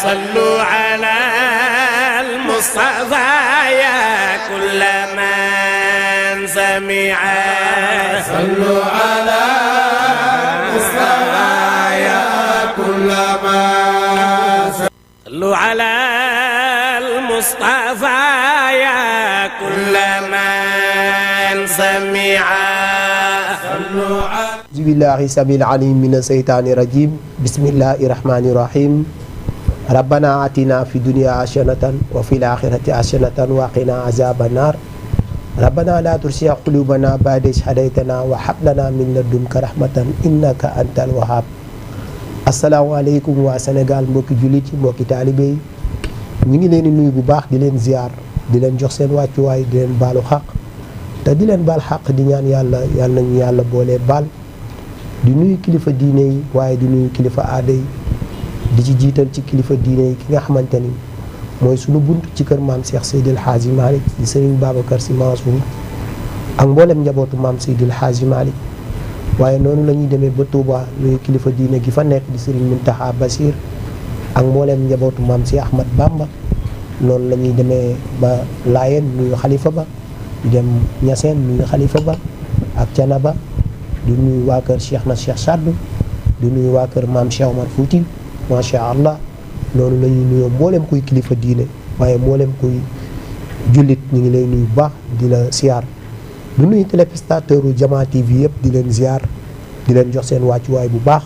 صلوا على المصطفى يا كل من سمع صلوا على المصطفى يا كل من صلوا على المصطفى يا كل من سمع صلوا على bismillahi samil alim min seytaani rajim bismillahi rahmani rahim rabbana atina fi dunya hasanatan wa fil akhirati hasanatan wa qina azaban nar rabbana la tursi qulubana ba'da idh hadaytana wa hab lana min ladunka rahmatan innaka antal wahhab. asalaamaaleykum waa Sénégal mbokki jullit yi mbokki taalibe yi ñu ngi leen di nuyu bu baax di leen ziar di leen jox seen wàccuwaay di leen baalu xaq te di leen baal xaq di ñaan yàlla nañu yàlla boole baal. di nuyu kilifa diine yi waaye di nuyu kilifa aada yi di ci jiital ci kilifa diine yi ki nga xamante ni mooy sunu bunt ci kër maam Cheikh Seydil Hadji Malick di Serigne Babacar Sy Mansour ak mboolem njabootu maam Seydil Hadji Malick waaye noonu la ñuy demee ba Touba nuyu kilifa diine gi fa nekk di Serigne Mountakha Bassir ak mboolem njabootu maam Cheikh Ahmad Bamba noonu la ñuy demee ba Laayeen nuyu xalifa ba di dem Ñaseen nuyu xalifa ba ak Canaba di nuyu waa kër Cheikh na Cheikh Saddu di nuyu waa kër maam Cheikh Omar Fouti macha allah noonu la ñuy nuyoo mboolem kuy kilifa diine waaye mboolem kuy jullit ñu ngi lay nuyu bu baax di la siyaar di nuyu téléspectateur u Jama TV yëpp di leen ziar di leen jox seen wàccuwaay bu baax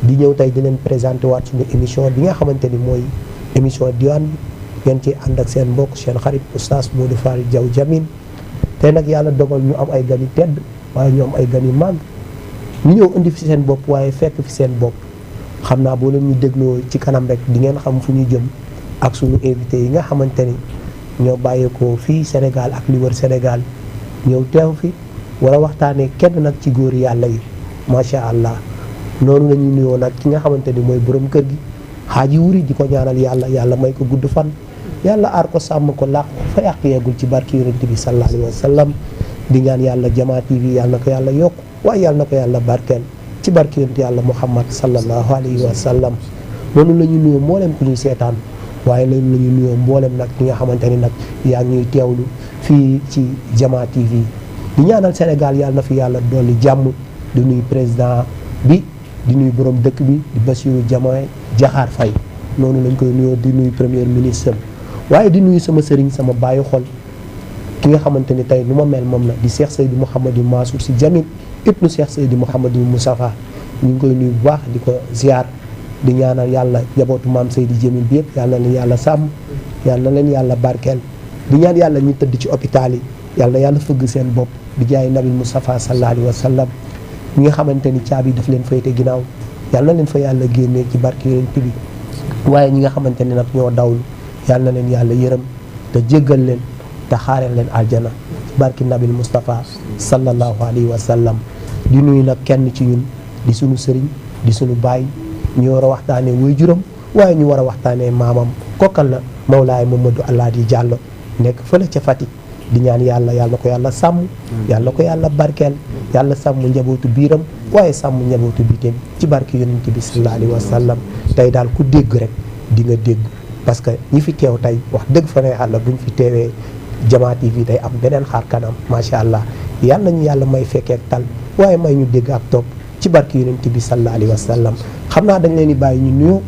di ñëw tey di leen présenté waat suñu émission bi nga xamante ni mooy émission diwaan bi ngeen ci ànd ak seen mbokk seen xarit oustaz Modou Fall Diaw Jamil tey nag yàlla dogal ñu am ay gan yu tedd waaye ñoom ay gan yu màgg ñu ñëw indi fi seen bopp waaye fekk fi seen bopp xam naa boo leen ñu dégloo ci kanam rek di ngeen xam fu ñu jëm ak suñu invité yi nga xamante ni ñoo bàyyeekoo fii Sénégal ak li wër Sénégal ñëw teew fi war a waxtaanee kenn nag ci góor yàlla yi macha allah noonu la ñuy nuyoo nag ki nga xamante ni mooy borom kër gi xaaji wuri di ko ñaanal yàlla may ko gudd fan yàlla aar ko sàmm ko làq ko fa yàq yeegul ci barki yonent bi sallallahu alayhi wa sallam di ñaan yàlla Jama TV yàlla na ko yàlla yokk waaye yàlla na ko yàlla barkeel ci barke yonent yàlla Muhammad sallallahu alayhi wa sallam noonu la ñu nuyoo mboolem ku ñuy seetaan waaye loolu la ñu nuyoo mboolem nag ki nga xamante ni nag yaa ngi ñuy teewlu fii ci Jama TV di ñaanal Sénégal yàlla na fi yàlla dolli jàmm di nuyu président bi di nuyu borom dëkk bi di Bassirou Diomaye Diakhar Faye noonu lañ koy nuyoo di nuyu premier ministre waaye di nuyu sama sëriñ sama bàyyi xol ki nga xamante ni tey nu ma mel moom la di Cheikh Seydou Mouhamadou Mansour Sy Djamil ibnu Cheikh Seydou Mouhamadou Moustapha ñu ngi koy nuyu bu baax di ko ziar di ñaanal yàlla njabootu maam Seydou Djamil bi yëpp yàlla na leen yàlla sàmm yàlla na leen yàlla barkeel di ñaan yàlla ñu tëdd ci hôpital yi yàlla na yàlla fëgg seen bopp di jaay nabi Moustapha sallallahu alayhi wa sallam ñi nga xamante ni caabi daf leen fayte ginnaaw yàlla na leen fa yàlla génnee ci barke yonent bi waaye ñi nga xamante ni nag ñoo dawlu yàlla na leen yàlla yërëm te jéggal leen te xaareel leen aljana barki nabil Moustapha sallallahu alayhi wa sallam di nuyu nag kenn ci ñun di sunu sëriñ di sunu baay ñu war a waxtaanee waajuram waaye ñu war a waxtaanee maamam kokkal la Mawlaay Mamadou Alaaji Diallo nekk fële ca Fatick di ñaan yàlla na ko yàlla sàmm yàlla na ko yàlla barkeel yàlla sàmm njabootu biiram waaye sàmm njabootu biitam ci barki yonent bi sallallahu alayhi wa sallam tey daal ku dégg rek di nga dégg parce que ñi fi teew tey wax dëgg fa ne yàlla buñ fi teewee Jama TV day am beneen xaar kanam macha allah yàlla nañu yàlla may fekkee ak tal waaye may ñu dégg ak topp ci barki yonent bi sallallahu alayhi wa sallam xam naa dañ leen di bàyyi ñu nuyoo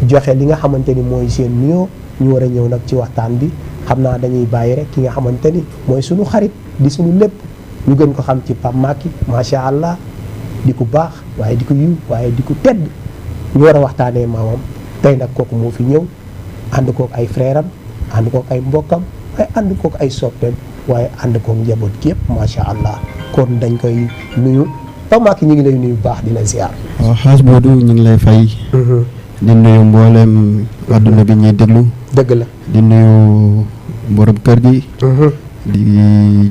joxe li nga xamante ni mooy seen nuyoo ñu war a ñëw nag ci waxtaan bi xam naa dañuy bàyyi rek ki nga xamante ni mooy sunu xarit di sunu lépp ñu gën ko xam ci Pape Macky macha allah di ko baax waaye di ko yiw waaye di ko tedd ñu war a waxtaanee maamam tey nag kooku moo fi ñëw ànd kook ay frère am ànd kook ay mbokkam waaye ànd kook ay soppeem waaye ànd kook njaboot gi yëpp macha allah kon dañ koy nuyu Pape Macky ñu ngi lay nuyu baax di la ziar. waaw xaas boodu ñu ngi lay fay. di nuyu mboolem àdduna bi ñuy déglu. dëgg la di nuyu borom kër gi. di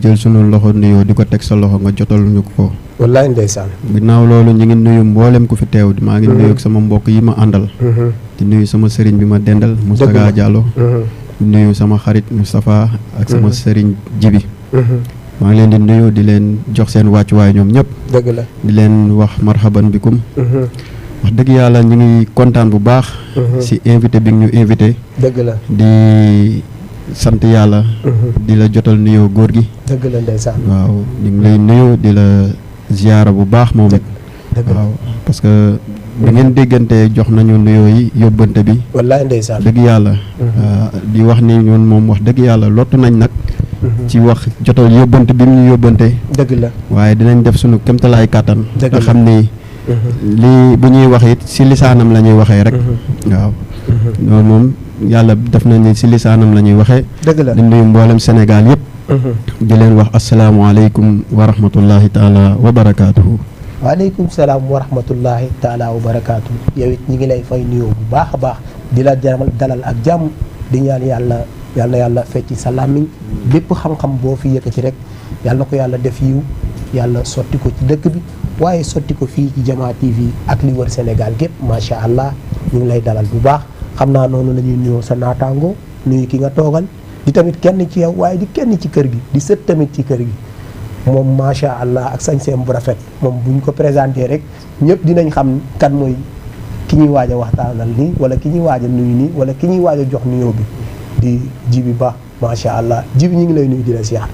jël sunu loxo nuyoo di ko teg sa loxo nga jotal ñu ko. wallaay ndeysaan. ginnaaw loolu ñu ngi nuyu mboolem ku fi teew maa ngi nuyu ak sama mbokk yi ma àndal. di nuyu sama sëriñ bi ma dendal. Moustapha Diallo. di nuyu sama xarit Moustapha ak sama sëriñ Jibi. maa ngi leen di nuyu di leen jox seen wàccuwaay ñoom ñëpp. dëgg la di leen wax marhaban bikum. wax dëgg yàlla ñu ngi kontaan bu baax. si invité bi ñu invité. dëgg la di sant yàlla. di la jotal nuyoo góor gi. dëgg la ndeysaan. waaw ñu ngi lay nuyu di la ziyaara bu baax moom it. dëgg la waaw parce que bi ngeen déggante jox nañu nuyoo yi yóbbante bi. wallaay ndeysaan. dëgg yàlla. di wax ni ñun moom wax dëgg yàlla lottu nañ nag. ci wax jotal yóbbante bi mu ñu yóbbante. dëgg la waaye dinañ def suñu kéemtalaay kàttan. dëgg nga la xam ni. lii bu ñuy wax it si lisaanam la ñuy waxee rek. waaw loolu moom yàlla def nañ ni si lisaanam la ñuy waxee. dëgg la di nuyu mboolem Sénégal yëpp. di leen wax asalaamualeykum wa rahmatullahi taala wa barakaatuhu. waaleykum salaam wa rahmatullahi taala wa barakaatu. yow it ñi ngi lay fay nuyoo bu baax a baax di la dalal ak jàmm di ñaan yàlla yal na yàlla fecci sa làmmiñ bépp xam-xam boo fi yëkkati rek yal na ko yàlla def yiw yàlla sotti ko ci dëkk bi waaye sotti ko fii ci Jamaa TV ak li wër Sénégal gépp macha allah ñu ngi lay dalal bu baax xam naa noonu la ñuy nuyoo sa naataango nuyu ki nga toogal di tamit kenn ci yow waaye di kenn ci kër gi di sët tamit ci kër gi moom macha allah ak sañseem bu rafet moom bu ñu ko présenté rek ñëpp dinañ xam kan mooy ki ñuy waaj a waxtaanal nii wala ki ñuy waaj a nuyu nii wala ki ñuy waaj a jox nuyoo bi di Djiby Ba macha allah Djiby ñu ngi lay nuyu di la ziar.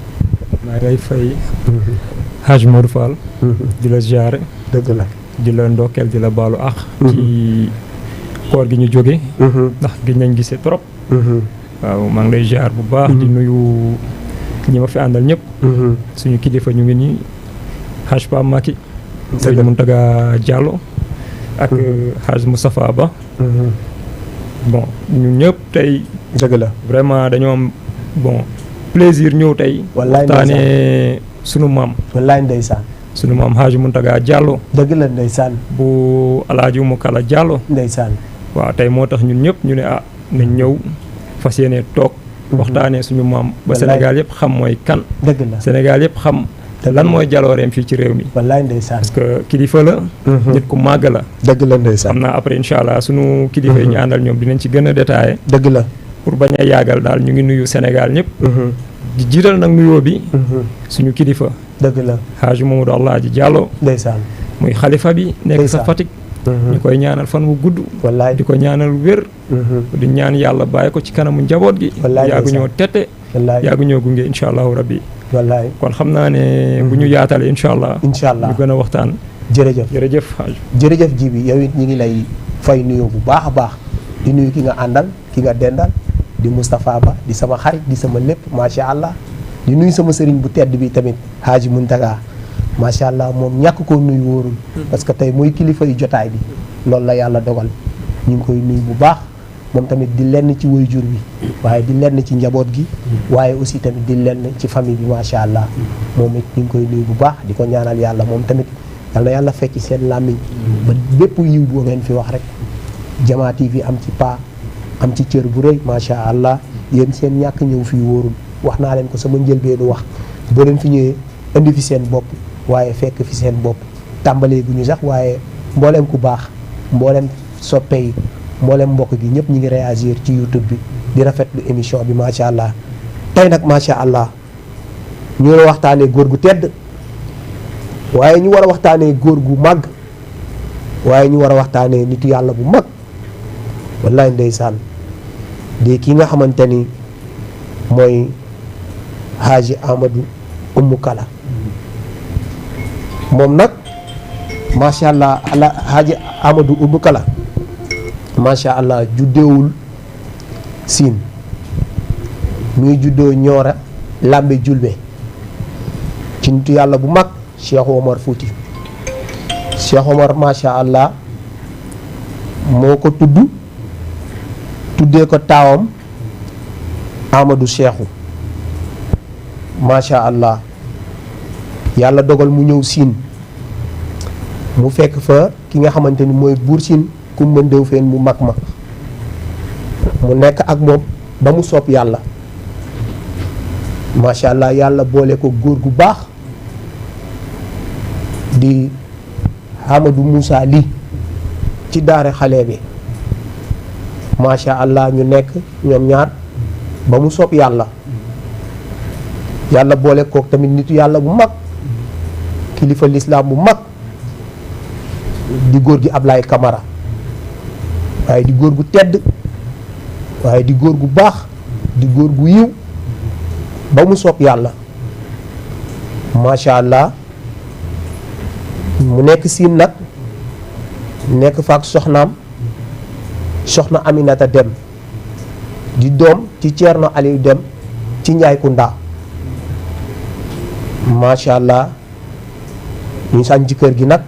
maa ngi lay fay Hadj Modou Fall. di la ziare. dëgg la di la ndokkeel di la baalu àq. ci koor gi ñu jóge ndax gis nañ gisee trop. waaw maa ngi lay ziar bu baax. di nuyu ñi ma fi àndal ñëpp. suñu kilifa ñu ngi nii Hadj Pa Maki. Serigne Mountaga Diallo. ak Hadj Moustapha Ba. bon ñun ñëpp tey. dëgg la vraiment dañoo am bon plaisir ñëw tey. wallaay waxtaanee sunu maam. wallaay ndeysaan. sunu maam Hadj Mountaga Diallo. dëgg la ndeysaan. bu Alaaji Umu Kala Diallo. ndeysaan. waaw tey moo tax ñun ñëpp ñu ne nañ ñëw fas yéene toog. waxtaanee suñu maam. ba Sénégal yëpp xam mooy kan. dëgg la Sénégal yëpp xam. te lan mooy jalooreem fii ci réew mi. wallaay ndeysaan. parce que kilifa la. nit ku màgg la. dëgg la ndeysaan. xam naa après incha allah sunu kilifa yi ñu àndal ñoom dinañ ci gën a détaillé. dëgg la. pour bañ a yàggal daal ñu ngi nuyu Sénégal ñëpp. di jiital nag nuyoo bi. suñu kilifa. dëgg la Hadj Mamadou Alaaji Diallo. ndeysaan. muy xalifa bi nekk sa Fatick. ñu koy ñaanal fan wu gudd. wallaay di ko ñaanal wér. di ñaan yàlla bàyyi ko ci kanamu njaboot gi. wallaay yàggu ñoo tette. wallaay yàggu ñoo gunge incha allahu rabbi. wallaay kon xam naa ne bu ñu yaatalee incha allah. incha allah ñu gën a waxtaan. jërëjëf jërëjëf Hadj. jërëjëf Djiby yow it ñu ngi lay fay nuyoo bu baax a baax di nuyu ki nga àndal ki nga dendal di Moustapha Ba di sama xarit di sama lépp macha allah di nuyu sama sëriñ bu tedd bi tamit Hadj Mountaga macha allah moom ñàkk koo nuyu wóorul. parce que tey mooy kilifa yu jotaay bi loolu la yàlla dogal ñu ngi koy nuyu bu baax moom tamit di lenn ci waajur bi waaye di lenn ci njaboot gi waaye aussi tamit di lenn ci famille bi macha allah moom it ñu ngi koy nuyu bu baax di ko ñaanal yàlla moom tamit yal na yàlla fekk seen làmmiñ ba bépp yiw boo ngeen fi wax rek Jamaa TV am ci am ci cër bu rëy macha allah yéen seen ñàkk ñëw fii wóorul wax naa leen ko sama njëlbeenu wax boo leen fi ñëwee indi fi seen bopp waaye fekk fi seen bopp tàmbalee gu ñu sax waaye mbooleem ku baax mbooleem soppe yi mbooleem mbokk gi ñëpp ñi ngi réagir ci YouTube bi di rafetlu émission bi macha allah tey nag macha allah ñu war a waxtaanee góor gu tedd waaye ñu war a waxtaanee góor gu màgg waaye ñu war a waxtaanee nitu yàlla bu mag wallaay ndeysaan di ki nga xamante ni mooy Hadji Amadou Umu Kala moom nag macha allah Hadji Amadou Umu Kala macha allah juddeewul siin muy juddoo ñoora lambe julbe ci nitu yàlla bu mag Cheikh Omar Fouti Cheikh Omar macha allah moo ko tuddee ko taawam Amadou Cheikhou macha allah yàlla dogal mu ñëw siin mu fekk fa ki nga xamante ni mooy buur siin Kumba Ndewfeen mu mag ma mu nekk ak moom ba mu soob yàlla macha allah yàlla boole ko góor gu baax di Amadou Moussa Ly ci daare xale bi macha allah ñu nekk ñoom ñaar ba mu soob yàlla yàlla boole kook tamit nitu yàlla bu mag kilifa lislaam bu mag di góor gi Ablaye Camara waaye di góor gu tedd waaye di góor gu baax di góor gu yiw ba mu soob yàlla macha allah mu nekk siin nag nekk fa ak soxnaam soxna Aminata Dem di doom ci Thierno Aliou Dem ci Njaay Kunda macha allah ñu sañ ci kër gi nag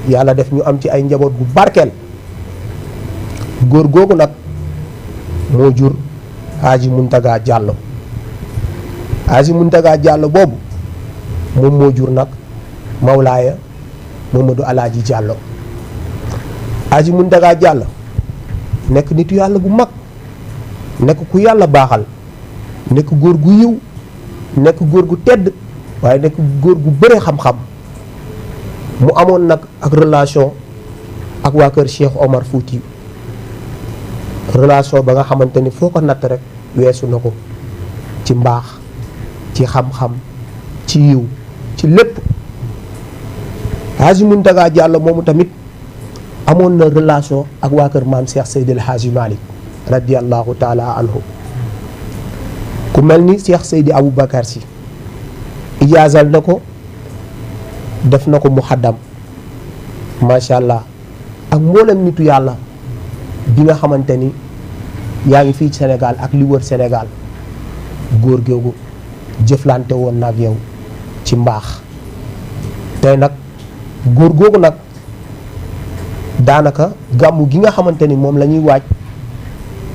yàlla def ñu am ci ay njaboot gu barkeel góor googu nag moo jur Haji Muntaga Diallo Haji Muntaga Diallo boobu moom moo jur nag Mawlaaya Mamadou Alaaji Diallo Haji Muntaga Diallo nekk nitu yàlla bu mag nekk ku yàlla baaxal nekk góor gu yiw nekk góor gu tedd waaye nekk góor gu bëre xam-xam mu amoon nag ak relation ak waa kër Cheikh Omar Fouti relation ba nga xamante ni foo ko natt rek weesu na ko ci mbaax ci xam-xam ci yiw ci lépp Haji Muntaga Diallo moomu tamit amoon na relation ak waa kër maam Cheikh Seydil Haji Malick radiyallahu taala anhu ku mel ni Cheikh Seydi Aboubacar si ijaazal na ko def na ko muhaddam macha allah ak mboolem nitu yàlla bi nga xamante ni yaa ngi fii Sénégal ak li wër Sénégal góor googu jëflante woon na ak yow ci mbaax tey nag góor googu nag daanaka gàmmu gi nga xamante ni moom la ñuy waaj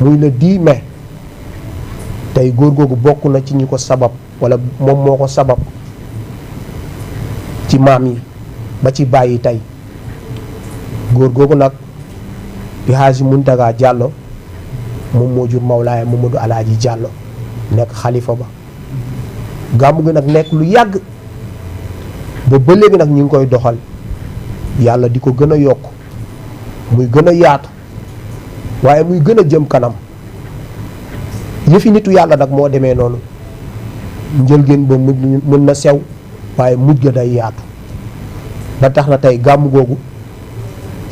muy le 10 mai tey góor googu bokk na ci ñi ko sabab wala moom moo ko sabab ci maam yi ba ci bàyyi tey góor googu nag di Haji Muntaga Diallo moom moo jur Mawlaaya Mamadou Alaaji Diallo nekk xalifa ba gàmmu gi nag nekk lu yàgg ba léegi nag ñu ngi koy doxal yàlla di ko gën a yokk muy gën a yaatu waaye muy gën a jëm kanam yëfi nitu yàlla nag moo demee noonu njëlgeen ba mën na sew waaye mujj ga day yaatu ba tax na tey gàmmu googu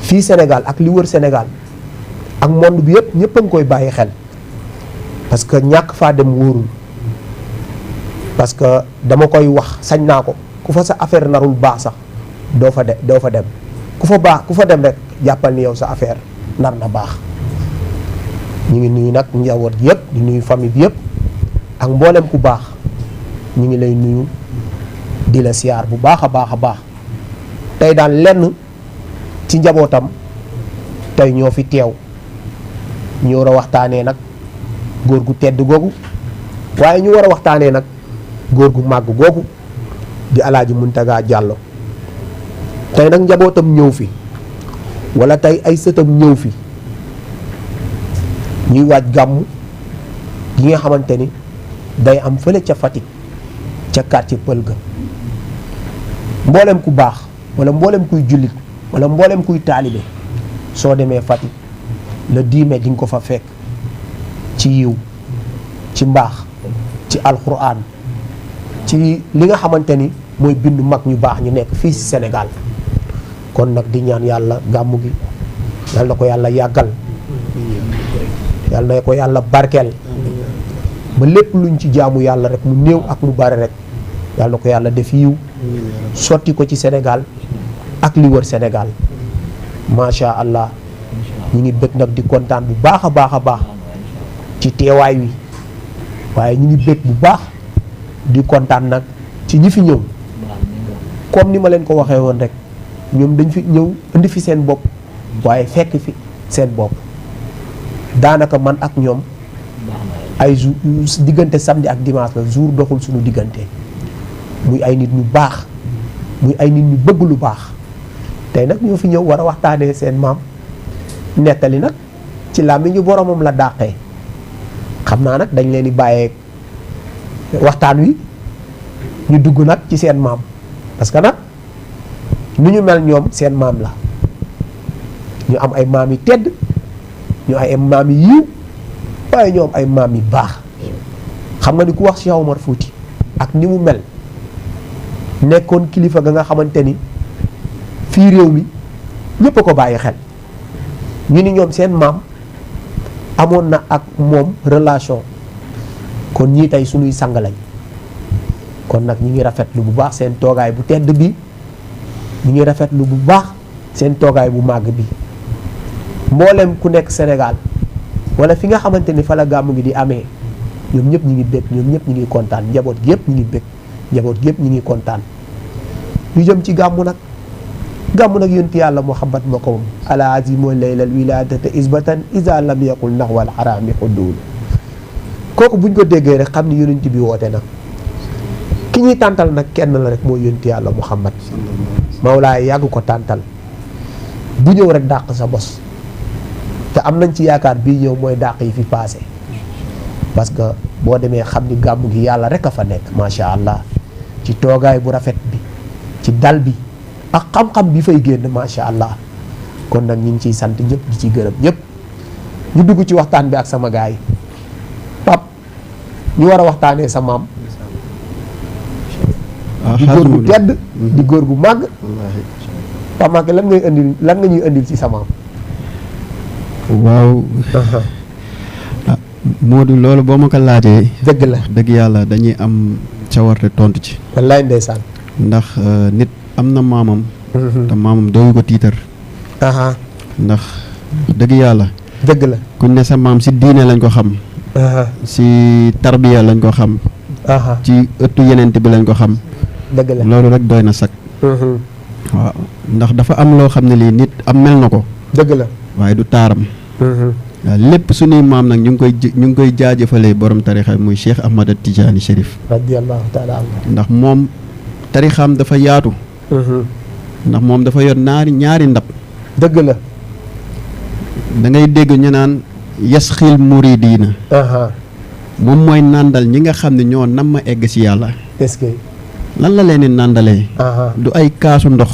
fii Sénégal ak li wër Sénégal ak monde bi yëpp ñëpp a ngi koy bàyyi xel parce que ñàkk faa dem wóorul parce que dama koy wax sañ naa ko ku fa sa affaire narul baax sax doo fa dem ku fa dem rek jàppal ni yow sa affaire nar na baax ñu ngi nuyu nag njaboot gi yëpp di nuyu famille bi yëpp ak mboolem ku baax ñu ngi lay nuyu di la siyaar bu baax a baax a baax tey daan lenn ci njabootam tey ñoo fi teew ñu war a waxtaanee nag góor gu tedd googu waaye ñu war a waxtaanee nag góor gu màgg googu di Alaaji Muntaga Diallo tey nag njabootam ñëw fi wala tey ay sëtam ñëw fi ñuy waaj gàmmu gi nga xamante ni day am fële ca Fatick ca quartier Pël ga mboolem ku baax wala mboolem kuy jullit wala mboolem kuy taalibe soo demee Fatick le 10 mai di nga ko fa fekk ci yiw ci mbaax ci alxuraan ci li nga xamante ni mooy bindu mag ñu baax ñu nekk fii ci Sénégal kon nag di ñaan yàlla gàmmu gi yal na ko yàlla yàggal yal na ko yàlla barkeel ba lépp luñ ci jaamu yàlla rek mu néew ak mu bare rek yal na ko yàlla def yiw sotti ko ci Sénégal ak li wër Sénégal macha allah ñu ngi bëgg nag di kontaan bu baax a baax a baax ci teewaay wi waaye ñu ngi bëgg bu baax di kontaan nag ci ñi fi ñëw comme ni ma leen ko waxee woon rek ñoom dañ fi ñëw indi fi seen bopp waaye fekk fi seen bopp daanaka man ak ñoom ay jour diggante samedi ak dimanche la jour doxul suñu diggante muy ay nit ñu baax muy ay nit ñu bëgg lu baax tey nag ñoo fi ñëw war a waxtaanee seen maam nettali nag ci làmmiñu boromam la dàqee xam naa nag dañ leen di bàyyee waxtaan wi ñu dugg nag ci seen maam parce que nag nu ñu mel ñoom seen maam la ñu am ay maam yi tedd ñu ay maam yi yiw waaye ñoom ay maam yi baax xam nga ni ku wax Cheikh Omar Fouti ak ni mu mel nekkoon kilifa ga nga xamante ni fii réew mi ñëpp a ko bàyyi xel ñu ni ñoom seen maam amoon na ak moom relation kon ñii tey suñuy sang lañ kon nag ñi ngi rafetlu bu baax seen toogaay bu tedd bi ñi ngi rafetlu bu baax seen toogaay bu màgg bi mboolem ku nekk Sénégal wala fi nga xamante ni fa la gàmmu gi di amee ñoom ñëpp ñi ngi bég ñoom ñëpp ñi ngi kontaan njaboot gi yëpp ñi ngi bég njaboot gi yëpp ñi ngi kontaan ñu jëm ci gàmmu nag yonti yàlla Muhammad ma ko moom ala azimo laylal wiladata isbatan isa lam yaqul naxwal xaraami xuddul kooku buñ ko déggee rek xam ni yonent bi woote na ki ñuy tàntal nag kenn la rek mooy yonti yàlla Muhammad Mawlaay yàgg ko tàntal bu ñëw rek dàq sa bos te am nañ ci yaakaar bii ñëw mooy dàq yi fi passé parce que boo demee xam ni gàmmu gi yàlla rek a fa nekk macha allah ci toogaay bu rafet bi ci dal bi ak xam-xam bi fay génn macha allah kon nag ñu ngi ciy sant ñëpp di ci gërëm ñëpp ñu dugg ci waxtaan bi ak sama gars yi Pape ñu war a waxtaanee sa maam di góor gu tedd di góor gu màgg Pape Mbacké lan nga ñuy indil ci sa maam waaw Modou loolu boo ma ko laajee dëgg la dëgg yàlla dañuy am cawarte tontu ci wallaay ndeysaan ndax nit am na maamam te maamam dooyu ko tiitar ndax dëgg yàlla dëgg la kuñ ne sa maam si diine lañ ko xam si tarbiya lañ ko xam ci ëttu yenente bi lañ ko xam dëgg la loolu rek doy na sag waaw ndax dafa am loo xam ne lii nit am mel na ko dëgg la waaye du taaram waaw lépp suñuy maam nag ñu ngi koy jaajëfalee borom tarixa muy Cheikh Ahmada Tidiane Chérif radiyallahu taala anhu ndax moom tarixaam dafa yaatu ndax moom dafa yor ñaari ndab dëgg la da ngay dégg ñu naan yasxil muridiina moom mooy nàndal ñi nga xam ne ñoo nam ma egg si yàlla est-ce que lan la leen di nàndalee du ay kaasu ndox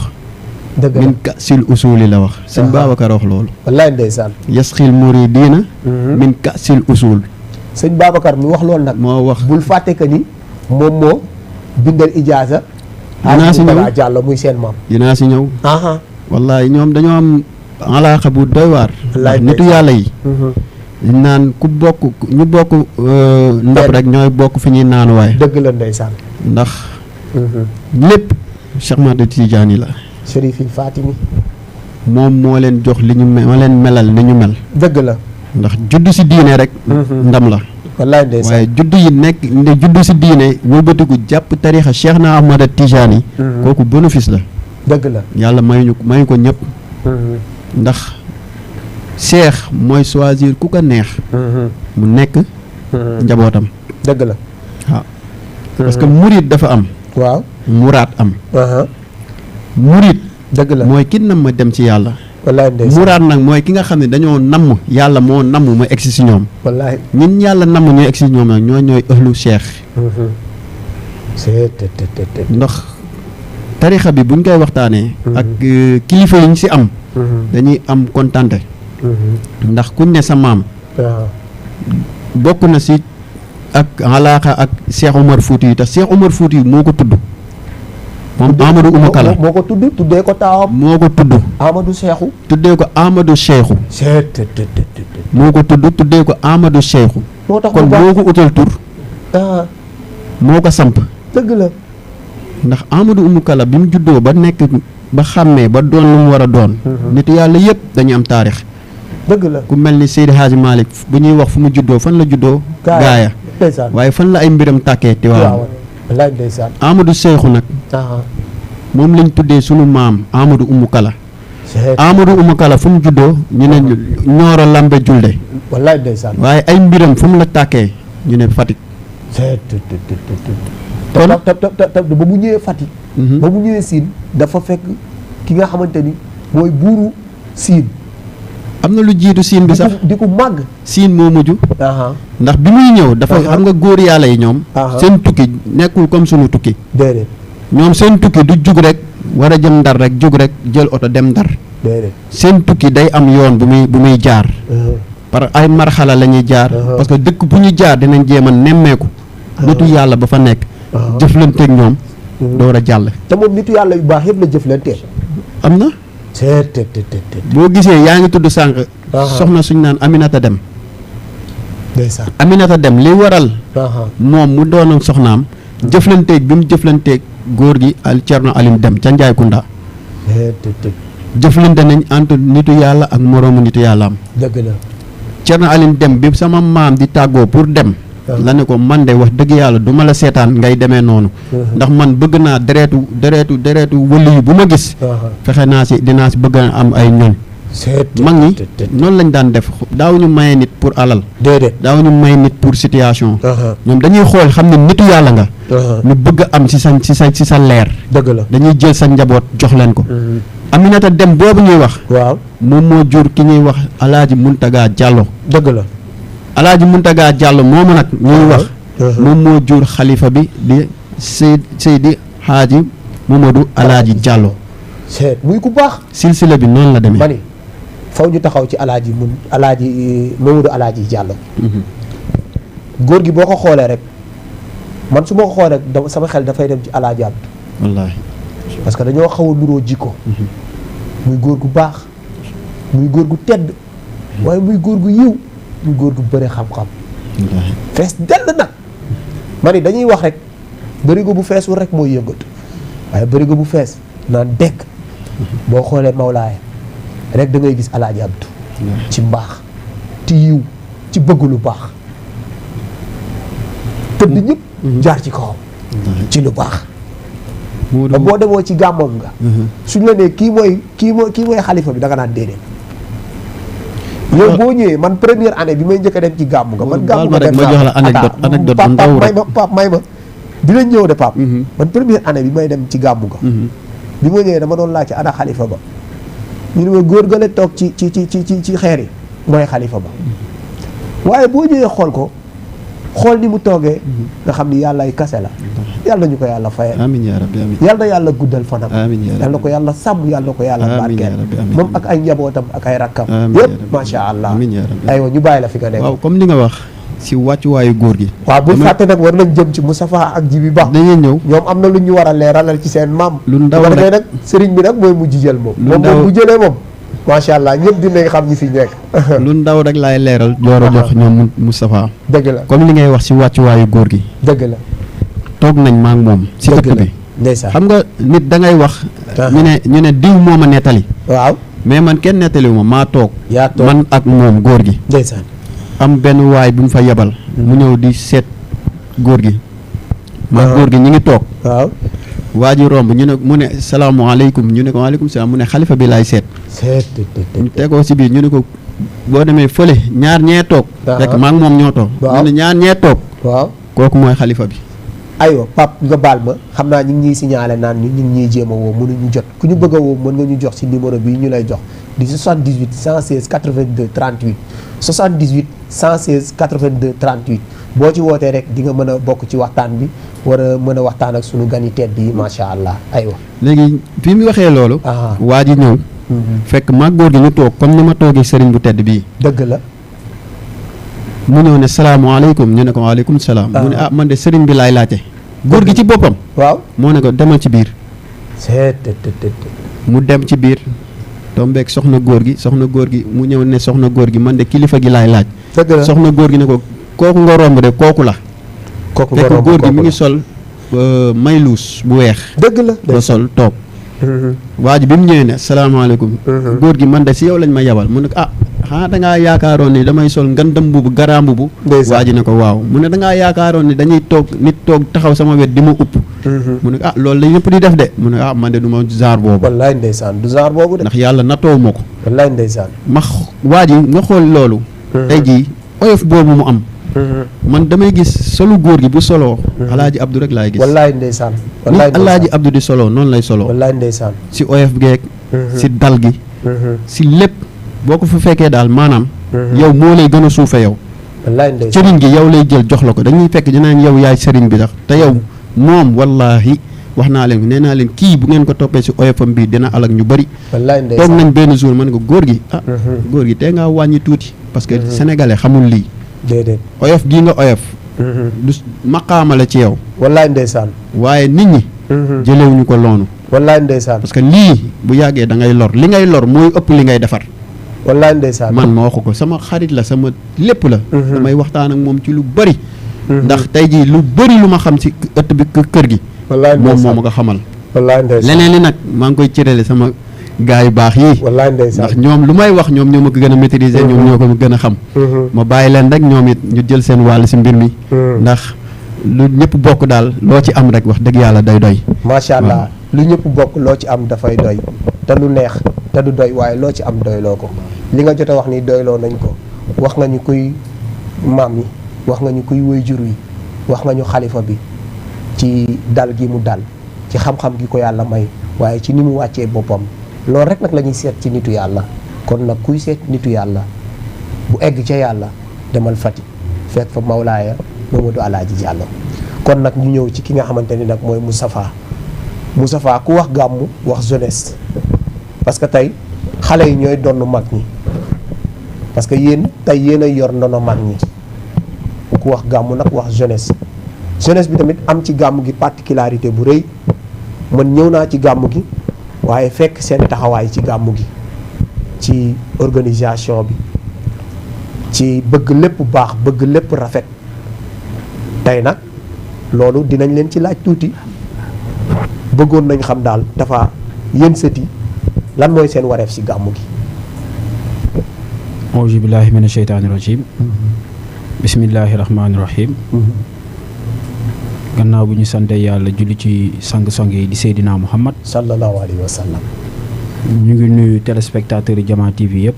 dëgg la min kasil usuli la wax sëñ Babacar wax loolu wallaay ndeysaan yasxil muridiina min kasil usul sëñ Babacar mi wax loolu nag moo wax bul fàtte que ni moom moo bindal ijaaza dinaa si ñëw Jàllo muy seen maam dinaa si ñëw wallaay ñoom dañoo am alaaxa bu doy waar ndax nitu yàlla yi naan ku bokk ñu bokk ndab rek ñooy bokk fi ñuy naanuwaay dëgg la ndeysaan ndax lépp Cheikh Ahmad Tidiane la Chérif il Fatimi moom moo leen jox li ñu moo leen melal ni ñu mel dëgg la ndax juddu si diine rek ndam la wallaay ndeysaan waaye juddu yi nekk ne juddu si diine wëlbatiku jàpp tarixa Cheikh na Ahmad Tidiane yi kooku bénéfice la dëgg la yàlla mayu ko ñëpp ndax Cheikh mooy choisir ku ko neex mu nekk njabootam dëgg la waaw parce que murid dafa am waaw muraat am murid dëgg la mooy ki nam ma dem ci yàlla wallaay ndeysaan muraat nag mooy ki nga xam ne dañoo namm yàlla moo namm ma egsi si ñoom wallaay ñun yàlla namm ñooy egsi si ñoom nag ñooy ëhlu Cheikh ndax tarixa bi buñ koy waxtaanee ak kilifa yi ñu si am dañuy am kontante ndax kuñ ne sa maam bokk na si ak alaaxa ak Cheikh Omar Fouti yi te Cheikh Omar Fouti yi moo ko tudd moom Amadou Oumou Kala moo ko tuddee ko taawam moo ko tudd Amadou Cheikhou tuddee ko Amadou Cheikhou moo ko tuddee ko Amadou Cheikhou moo tax kon moo ko utal tur moo ko samp dëgg la ndax Amadou Oumou Kala bi mu juddoo ba nekk ba xàmmee ba doon lu mu war a doon nit yàlla yëpp dañu am taarix dëgg la ku mel ni Seydi Hadji Malick bu ñuy wax fu mu juddoo fan la juddoo gaaya waaye fan la ay mbiram tàkkee Tiwaawan wallaay ndeysaan Amadou Cheikhou nag moom lañ tuddee sunu maam Amadou Oumou Kala Amadou Oumou Kala fu mu juddoo ñu ne Ñooro Lambe Julde wallaay ndeysaan waaye ay mbiram fu mu la tàkkee ñu ne Fatick kon ba mu ñëwee Fatick ba mu ñëwee Siin dafa fekk ki nga xamante ni mooy buuru Siin am na lu jiitu Siin bi sax di ko màgg Siin moo mujj ndax bi muy ñëw dafa xam nga góor yàlla yi ñoom seen tukki nekkul comme sunu tukki déedéet ñoom seen tukki du jug rek war a jëm Ndar rek jug rek jël oto dem Ndar déedéet seen tukki day am yoon bu muy jaar par ay marxala la ñuy jaar parce que dëkk bu ñu jaar dinañ jéem a nemmeeku nitu yàlla ba fa nekk jëflanteeg ñoom door a jàll te moom nitu yàlla yu baax yëpp la jëflanteel am na boo gisee yaa ngi tudd sànq. soxna suñ naan Aminata Dem. ndeysaan Aminata Dem li waral. moom mu doonoon soxnaam. jëflanteeg bi mu jëflanteeg góor gi al Thierno Aline Dem ca Njaay Kunda. jëflante nañ entre nitu yàlla ak moroomu nitu yàlla am. dëgg la. Thierno Aline Dem bi sama maam di tàggoo pour dem. la ne ko man de wax dëgg yàlla du ma la seetaan ngay demee noonu. ndax man bëgg naa dereetu wëli yi bu ma gis. fexe naa si dinaa si bëgg a am ay ñoñ. mag ñi noonu lañ daan def daawuñu maye nit pour alal. déedéet daawuñu may nit pour situation. ñoom dañuy xool xam ne nitu yàlla nga. ñu bëgg a am si sa leer. dëgg la dañuy jël sa njaboot jox leen ko. Aminata Dem boobu ñuy wax. waaw moom moo jur ki ñuy wax Alaaji Muntaga Diallo. dëgg la. Alaaji Muntaga Diallo moomu nag ñuy wax. moom moo jur xalifa bi di Seydi Haaji Mamadou Alaaji Diallo. muy ku baax. silsila bi noonu la demee. mani faw ñu taxaw ci Alaaji Mamadou Alaaji Diallo. góor gi boo ko xoolee rek man su ma ko xoolee rek sama xel dafay dem ci Alaaji Abdu. wallaahi. parce que dañoo xaw a nuroo jikko. muy góor gu baax. muy góor gu tedd. waaye muy góor gu yiw. muy góor gu bëre xam-xam. fees dell nag. ma ni dañuy wax rek bërigo bu feesul rek mooy yëngatu waaye bërigo bu fees naan dekk boo xoolee Mawlaay rek da ngay gis Alaaji Abdu ci mbaax ci yiw ci bëgg lu baax tëdd ñëpp jaar ci kawam ci lu baax ba boo demoo ci gàmmam nga suñ la nee kii mooy xalifa bi da nga naan déedéet yow boo ñëwee man première année bi may njëkk a dem ci gàmmu nga man gàmmu nga dem ma jox la anecdote bu ndaw rek pap may ma dinañ ñëw de pap man première année bi may dem ci gàmmu nga bi ma ñëwee dama doon laaj ci ana xalifa ba ñu ne ma góor gale toog ci xeer yi mooy xalifa ba waaye boo ñëwee xool ni mu toogee nga xam ni yàlla ay kase la yàlla nañu ko yàlla fayal amiin yaa rabbi amiin yàlla na yàlla guddal fanam amiin yaa rabbi yàlla na ko yàlla sàmm yàlla na ko yàlla barkeel moom ak ay njabootam ak ay rakkam amiin yëpp macha allah amiin yaa rabbi aywa ñu bàyyi la fi nga nekk waaw comme li nga wax si wàccuwaayu góor gi waaw bu fàtte nag war nañ jëm ci Moustapha ak Jibi Ba dañuy ñëw ñoom am na lu ñu war a leeralal ci seen maam lu ndaw bu ko defee rek nag sëriñ bi nag mooy mujj jël moom lu ndaw moom bu jëlee moom macha allah ñëpp dinañ xam ñi fi nekk lu ndaw rek laay leeral door a jox ñoom Moustapha dëgg la comme li ngay wax si wàccuwaayu góor gi dëgg la toog nañ maa ngi moom si dëkk bi ndeysaan xam nga nit da ngay wax ñu ne diw moo ma nettali waaw mais man kenn nettaliwu ma maa toog yaa toog man ak moom góor gi ndeysaan am benn waay bu ñu fa yebal mu ñëw di seet góor gi maa góor gi ñu ngi toog waaw waa ji romb ñu ne mu ne salaamaaleykum ñu ne ko waaleykum salaam mu ne xalifa bi laay seet ñu tegoo si biir ñu ne ko boo demee fële ñaar ñee toog fekk maa ngi moom ñoo toog ñu ne ñaar ñee toog waaw kooku mooy xalifa bi aywa Pape nga baal ma xam naa ñu ngi ñuy signalé naan ñu ngi ñuy jéem a woo mënuñu jot ku ñu bëgg a woo mën nga ñu jox ci numéro bi ñu lay jox di 78 116 82 38 78 116 82 38 boo ci wootee rek di nga mën a bokk ci waxtaan bi war a mën a waxtaan ak sunu gan yi tedd yi macha allah aywa. léegi fi mu waxee loolu. waa ji ñëw. fekk maag góor gi ñu toog comme ni ma toogee sëriñ bu tedd bii. dëgg la. mu ñëw ne salaamaaleykum ñu ne ko waaleykum salaam. mu ne man de sëriñ bi laay laajte. góor gi ci boppam. waaw moo ne ko demal ci biir. mu dem ci biir. tombeek soxna góor gi mu ñëw ne soxna góor gi man de kilifa gi laay laaj. dëgg la soxna góor gi ne ko kooku nga romb de kooku la. kooku nga romb fekk góor gi mi ngi sol mayluus bu weex. dëgg la ba sol toog. waa ji bi mu ñëwee ne salaamaaleykum. góor gi man de si yow lañ ma yabal mu ne ko dangaa yaakaaroon ni damay sol ngandam mbubu garaam mbubu. waa ji ne ko waaw mu ne dangaa yaakaaroon ni dañuy toog nit toog taxaw sama wet di ma upp. mu ne loolu la ñëpp di def de mu ne man de du ma genre boobu. wallaay ndeysaan du genre boobu de. ndax yàlla natoo ma ko. wallaay ndeysaan. waa ji nga xool loolu. tey jii oyof boobu mu am. man damay gis solu góor gi bu soloo. alaaji Abdou rek laay gis. wallaay ndeysaan. ni alaaji Abdou di soloo noonu lay soloo. wallaay ndeysaan. si oyof geeg. si dal gi. si lépp boo ko fa fekkee daal maanaam. yow moo lay gën a suufe yow. wallaay ndeysaan sëriñ gi yow lay jël jox la ko dañuy fekk dinaan yow yaay sëriñ bi tax te yow moom wallaahi wax naa leen nee naa leen kii bu ngeen ko toppee si oyofam bii dina alak ñu bëri. wallaay ndeysaan toog nañ benn jour man ko góor gi góor gi tey ngaa wàññi tuuti. parce que sénégalais xamul lii. déedéet oyof gii nga oyof. du maqaama la ci yow. wallaay ndeysaan. waaye nit ñi. jëlewuñu ko loonu. wallaay ndeysaan. parce que lii bu yàggee da ngay lor li ngay lor mooy ëpp li ngay defar. wallaay ndeysaan. man ma waxu ko sama xarit la sama lépp la. damay waxtaan ak moom ci lu bëri. ndax tey jii lu bëri lu ma xam ci ëtt bi kër gi. wallaay moom ndeysaan moo ma ko xamal. wallaay ndeysaan. leneen li nag maa ngi koy cërale sama gars yu baax yii. wallaay ndeysaan. ndax ñoom lu may wax ñoom ñoo ma ko gën a maîtriser. ñoom ñoo ko gën a xam. ma bàyyi leen rek ñoom it ñu jël seen wàll si mbir mi. ndax lu ñëpp bokk daal loo ci am rek wax dëgg yàlla day doy. macha allah lu ñëpp bokk loo ci am dafay doy te lu neex te du doy waaye loo ci am doyloo ko li nga jot a wax ni doyloo nañ ko wax nga ñu kuy maam yi wax nga ñu kuy waajur yi wax nga ñu xalifa bi ci dal gi mu dal ci xam-xam gi ko yàlla may waaye ci ni mu wàccee boppam loolu rek nag la ñuy seet ci nitu yàlla kon nag kuy seet nitu yàlla bu egg ca yàlla demal Fatick fekk fa Mawlaaya Mamadou Alaaji Diallo kon nag ñu ñëw ci ki nga xamante ni nag mooy Moustapha ku wax gàmmu wax jeunesse parce que tey xale yi ñooy donn mag ñi parce que yéen tey yéen a yor ndono mag ñi ku wax gàmmu nag wax jeunesse bi tamit am ci gàmmu gi particularité bu rëy man ñëw naa ci gàmmu gi waaye fekk seen taxawaay ci gàmmu gi ci organisation bi ci bëgg lépp baax bëgg lépp rafet tey nag loolu dinañ leen ci laaj tuuti bëggoon nañ xam daal dafa yéen sëti lan mooy seen wareef ci gàmmu gi. auzu billaahi mina sheytaani rajiim. bismillaahi rahmaani rahiim. gannaaw bu ñu sante yàlla julli ci sang-sang yi di Seydina Muhammad sallallahu alayhi wa sallam. ñu ngi nuyu téléspectateurs yi Jama TV yëpp.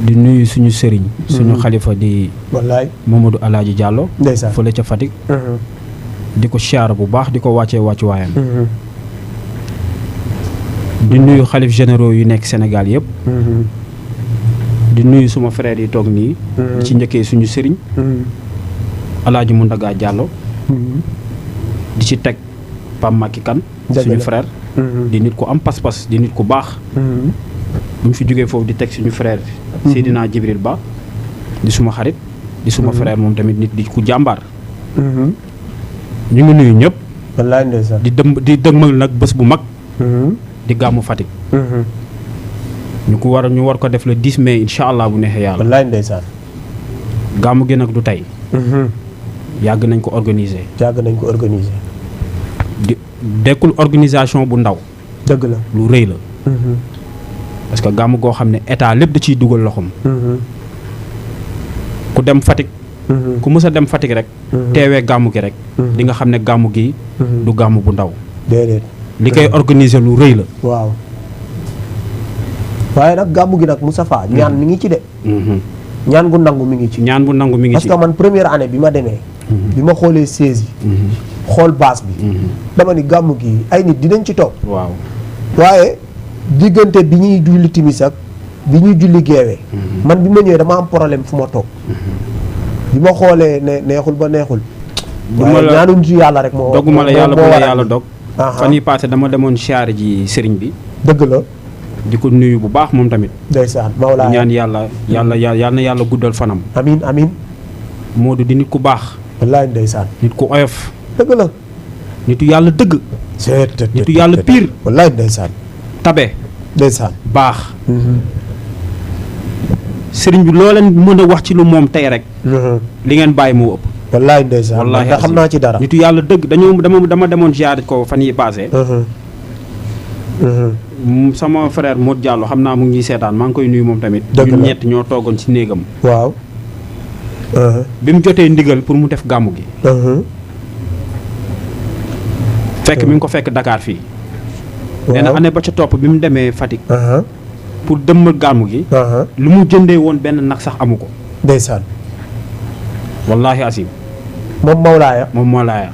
di nuyu suñu sëriñ. suñu xalifa di. wallaay Mamadou Alaaji Diallo. ndeysaan fële ca Fatick. di ko siyaara bu baax di ko wàccee wàccuwaayam. di nuyu xalif généraux yu nekk Sénégal yëpp. di nuyu suma frère yi toog nii. di ci njëkkee suñu sëriñ. Alaaji Muntaga Diallo. di ci teg Pam Maki Kan suñu frère. di nit ku am pas-pas di nit ku baax. bu ñu fi jógee foofu di teg suñu frère. Seydina Jibril Ba di suma xarit. di suma frère moom tamit nit di ku jàmbaar. ñu ngi nuyu ñëpp. wallaay ndeysaan. di dëgmal nag bés bu mag. di gàmmu Fatick. ñu war ko def le 10 mai incha allah bu neexee yàlla. wallaay ndeysaan. gàmmu gi nag du tey. yàgg nañ ko organiser. di dekkul organisation bu ndaw. dëgg la lu rëy la. parce que gàmmu goo xam ne état lépp da ciy dugal loxoom. ku dem Fatick. ku mës a dem Fatick rek. teewee gàmmu gi rek. di nga xam ne gàmmu gi. du gàmmu bu ndaw. déedéet. li koy organiser lu rëy la. waaw. waaye nag gàmmu gi nag Moustapha ñaan mi ngi ci de. ñaan gu nangu mi ngi ci. ñaan bu nangu mi ngi parce ci. que man première année bi ma demee. bi ma xoolee 16 yi. xool base bi. dama ni gàmmu gi ay nit dinañ ci toog. waaw. waaye diggante bi ñuy julli timis ak bi ñuy julli geewee. man bi ma ñëwee dama am problème fu ma toog. bi ma xoolee ne neexul ba neexul. waaye ñaanuñ ci yàlla rek moo. dogguma la yàlla bu la yàlla dog. Aha. fan yi passé dama demoon siyaare ji sëriñ bi. dëgg la. di ko nuyu bu baax moom tamit. ndeysaan Mawlaaya. ñaan yàlla na yàlla guddal fanam. amiin amiin. Modou di nit ku baax. wallaay ndeysaan. nit ku oyof. dëgg la. nitu yàlla dëgg. nitu yàlla pire. wallaay ndeysaan. tabe. ndeysaan. baax. sëriñ bi loo leen mën a wax ci lu moom tey rek. li ngeen bàyyi moo ëpp. wallaay ndeysaan. wallaahi ndax xam naa ci dara. nitu yàlla dëgg dama demoon ziyaare ko fan yi passé. sama frère Modou Diallo xam naa mu ngi ñuy seetaan maa ngi koy nuyu moom tamit. dëgg la ñun ñett ñoo toogoon ci néegam. waaw. bi mu jotee ndigal pour mu def gàmmu gi. fekk mi ngi ko fekk Dakar fii. nee na année ba ca topp bi mu demee Fatick. pour dëmmal gàmmu gi. lu mu jëndee woon benn nag sax amu ko. ndeysaan. wallaahi asim. moom Mawlaaya. moom Mawlaaya.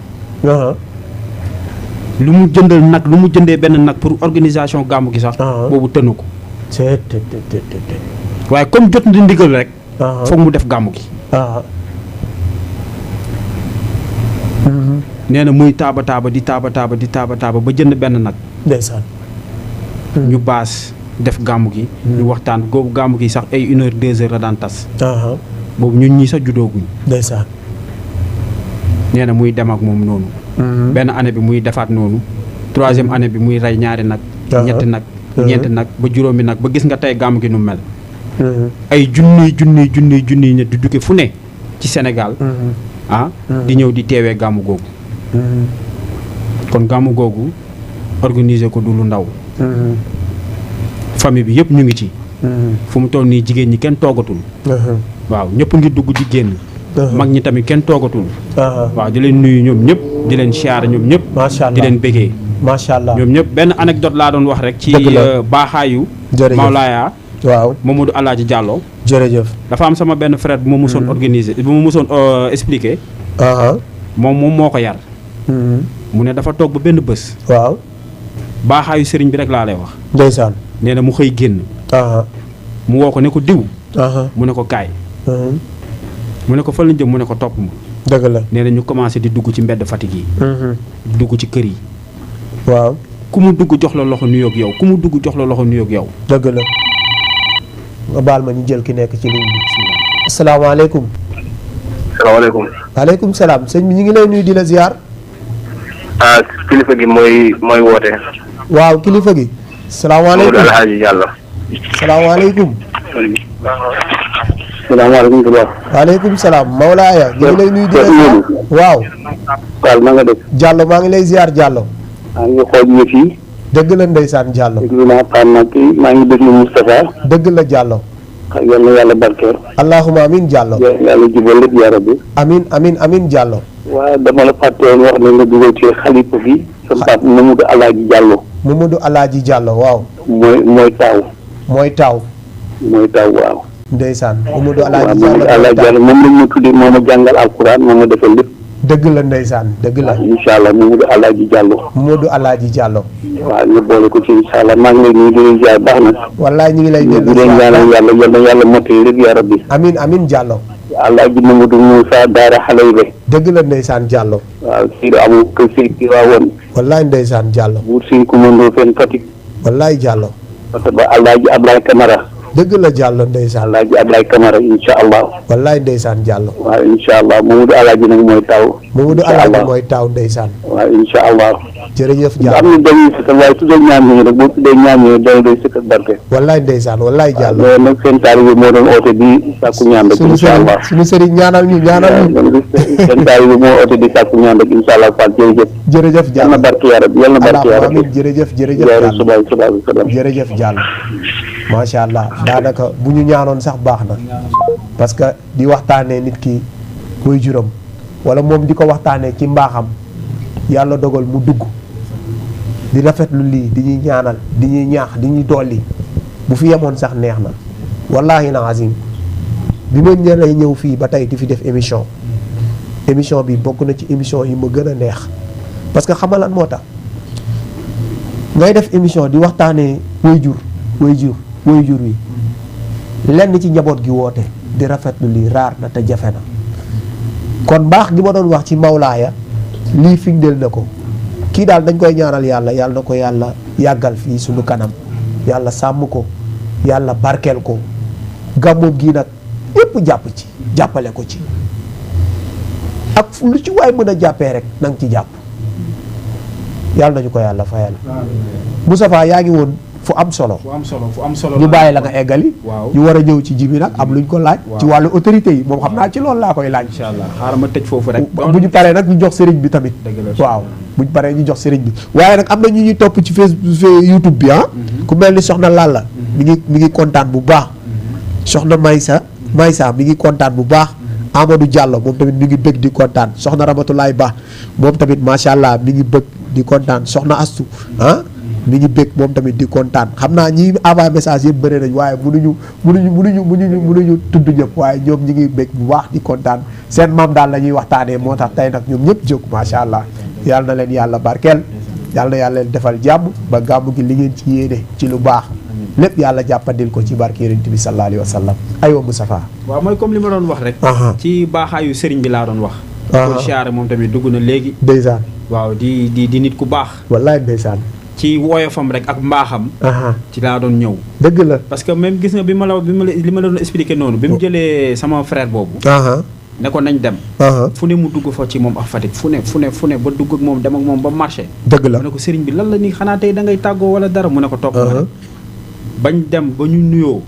lu mu jëndal nag lu mu jëndee benn nag pour organisation gàmmu gi sax. boobu tënu ko. waaye comme jot na ndigal rek. foog mu def gàmmu gi. nee na muy taaba di taaba ba jënd benn nag. ndeysaan. ñu baas def gàmmu gi. ñu waxtaan googu gàmmu gi sax ay 1 heure 2 heures la daan tas. boobu ñun ñii sax juddooguñ. ndeysaan. nee na muy dem ak moom noonu. benn année bi muy defaat noonu troisième année bi muy rey ñaari nag ñetti nag ñeenti nag ba juróomi nag ba gis nga tey gàmm gi nu mel ay junniy nit di duggee fu ne ci Sénégal di ñëw di teewee gàmmu googu kon gàmmu googu organiser ko du lu ndaw famille bi yëpp ñu ngi ci fu mu toll nii jigéen ñi kenn toogatul waaw ñëpp ngi dugg di génn mag ñi tamit kenn toogatul waaw di leen nuyu ñoom ñëpp di leen siyaar ñoom ñëpp di leen bégee macha allah ñoom ñëpp benn anecdote laa doon wax rek ci baaxaayu Mawlaaya waaw Mamadou Alaaji Diallo jërëjëf dafa am sama benn frère bu ma musoon organiser bu ma musoon expliquer moom moo ko yar mu ne dafa toog ba benn bés waaw baaxaayu sëriñ bi rek laa lay wax ndeysaan nee na mu xëy génn mu woo ko ne ko diw mu ne ko kaay mu ne ko fan la jëm mu ne ko topp ma dëgg la nee na ñu commencé di dugg ci mbedd Fatick yi di dugg ci kër yi waaw ku mu dugg jox la loxo nuyoog yow ku mu dugg jox la loxo nuyoog yow dëgg la nga baal ma ñu jël ki nekk ci ligne bi asalaamaaleykum salaamaaleykum. waaleykum salaam sëñ bi ñu ngi lay nuyu di la ziar kilifa gi mooy woote. waaw kilifa gi salaamaaleykum Mamadou Alhaji Diallo. salaamaaleykum salaamaaleykum tubaab. waaleykum salaam Mawlaaya ñu ngi lay nuyu di la ziar waaw Fall na nga def. Diallo maa ngi lay ziar Diallo maa ngi xool yëf yi. dëgg la ndeysaan Diallo déglu naa Pam nag maa ngi déglu Moustapha. dëgg la Diallo yal na yàlla barkeel. allahuma amin Diallo yàlla jubal lépp yaa rabbi. amin Diallo waaw dama la fàtte woon wax ne nga dugal ci xalifa bi. sa pap Mamadou Alhaji Diallo. Mamadou Alhaji Diallo waaw mooy taaw. mooy taaw waaw. ndeysaan Mamadou Alhaji Mamadou Alhaji Diallo moom lañ ma tuddee moo ma jàngal alquran moo ma defal lépp. dëgg la ndeysaan dëgg la incha allah Mamadou Alhaji Diallo. Mamadou Alhaji Diallo waaw ñu boole ko ci incha allah maa ngi lay nuyu di leen ziar baax na. wallaay ñu ngi lay di leen ñaanal yàlla yal na yàlla mottali lépp yaa rabbi. amin Diallo Alhaji Mamadou Moussa Daara xale yi be. dëgg la ndeysaan Diallo waaw Seydou Abou Kër Seydou waawoon. wallaay ndeysaan Diallo buur Sine Coumando Fene Fatick. wallaay Diallo parce que Alhaji Ablaye Camara. dëgg la Diallo ndeysaan Alhaji Ablaye Camara incha allah. wallaay ndeysaan Diallo waaw incha allah Mamadou Alhaji nag mooy taw. Mamadou Alhaji mooy taw ndeysaan waaw incha allah. jërëjëf am Diallo na dañuy sëkkal waaye tuddal ñaam ñi rek boo tuddee ñaam ñi dana doy sëkkal barke. wallaay ndeysaan wallaay Diallo waaw nag seen taalibe moo doon oote di sàkku ñaan rek incha allah. suñu sëriñ ñaanal ñu seen taalibe moo oote di sàkku ñaan rek incha allah Fall jërëjëf. Diallo yal na barke yaa rabbi yal na barke yaa rabbi. amiin jërëjëf yaa Diallo suba jërëjëf Diallo macha allah daanaka bu ñu ñaanoon sax baax na parce que di waxtaanee nit ki koy juróom wala moom di ko waxtaanee ci mbaaxam yàlla dogal mu dugg di rafetlu lii di ñuy ñaanal di ñuy ñaax di ñuy dolli bu fi yemoon sax neex na wallahi na azim bi ma ñëwee ñëw fii ba tey di fi def émission bi bokk na ci émission yi ma gën a neex parce que xamal lan moo tax ngay def émission di waxtaanee waajur wi lenn ci njaboot gi woote di rafetlu lii raar na te jafe na kon baax gi ma doon wax ci Mawlaaya lii firndeel na ko kii daal dañ koy ñaanal yàlla na ko yàlla yàggal fii suñu kanam yàlla sàmm ko yàlla barkeel ko gàmmoom gii nag yépp jàpp ci jàppale ko ci ak lu ci waay mën a jàppee rek na nga ci jàpp yàlla nañu ko yàlla fayal Moustapha yaa ngi woon fu am solo ñu bàyyi la nga eggali ñu war a ñëw ci jibi nag am luñ ko laaj ci wàllu autorité yi moom xam naa ci loolu laa koy laaj incha allah xaaral ma tëj foofu rek bu ñu paree nag ñu jox sëriñ bi tamit waaw bu ñu paree ñu jox sëriñ bi waaye nag am na ñu ñuy topp ci Facebook YouTube bi ku mel ni soxna Lalla mi ngi kontaan bu baax soxna Maysa mi ngi kontaan bu baax Amadou Diallo moom tamit mi ngi bëgg di kontaan soxna Ramatulaay Ba moom tamit macha allah mi ngi bëgg di kontaan soxna Astu mi ngi bëgg moom tamit di kontaan xam naa ñi envoyé message yëpp bëri nañ waaye mënuñu tudd ñëpp waaye ñoom ñi ngi bëgg bu baax di kontaan seen maam daal la ñuy waxtaanee moo tax tey nag ñoom ñëpp jóg macha allah yàlla na leen yàlla barkeel yàlla na yàlla leen defal jàmm ba gàmmu gi li ngeen ci yéene ci lu baax lépp yàlla jàppandil ko ci barke Yonent bi sallallahu alayhi wa sallam aywa Moustapha waaw mooy comme li ma doon wax rek ci baaxaayu sëriñ bi laa doon wax ko siyaare moom tamit dugg na léegi ndeysaan waaw di nit ku baax wallaay ndeysaan ci woyofam rek ak mbaaxam ci laa doon ñëw dëgg la parce que même gis nga li ma la doon expliqué noonu bi mu jëlee sama frère boobu ne ko nañ dem. fu ne mu dugg fa ci moom ak Fatick fu ne ba dugg ak moom dem ak moom ba marché. dëgg la mu ne ko sëriñ bi lan la nii xanaa tey da ngay tàggoo wala dara mu ne ko topp ma bañ dem ba ñu nuyoo.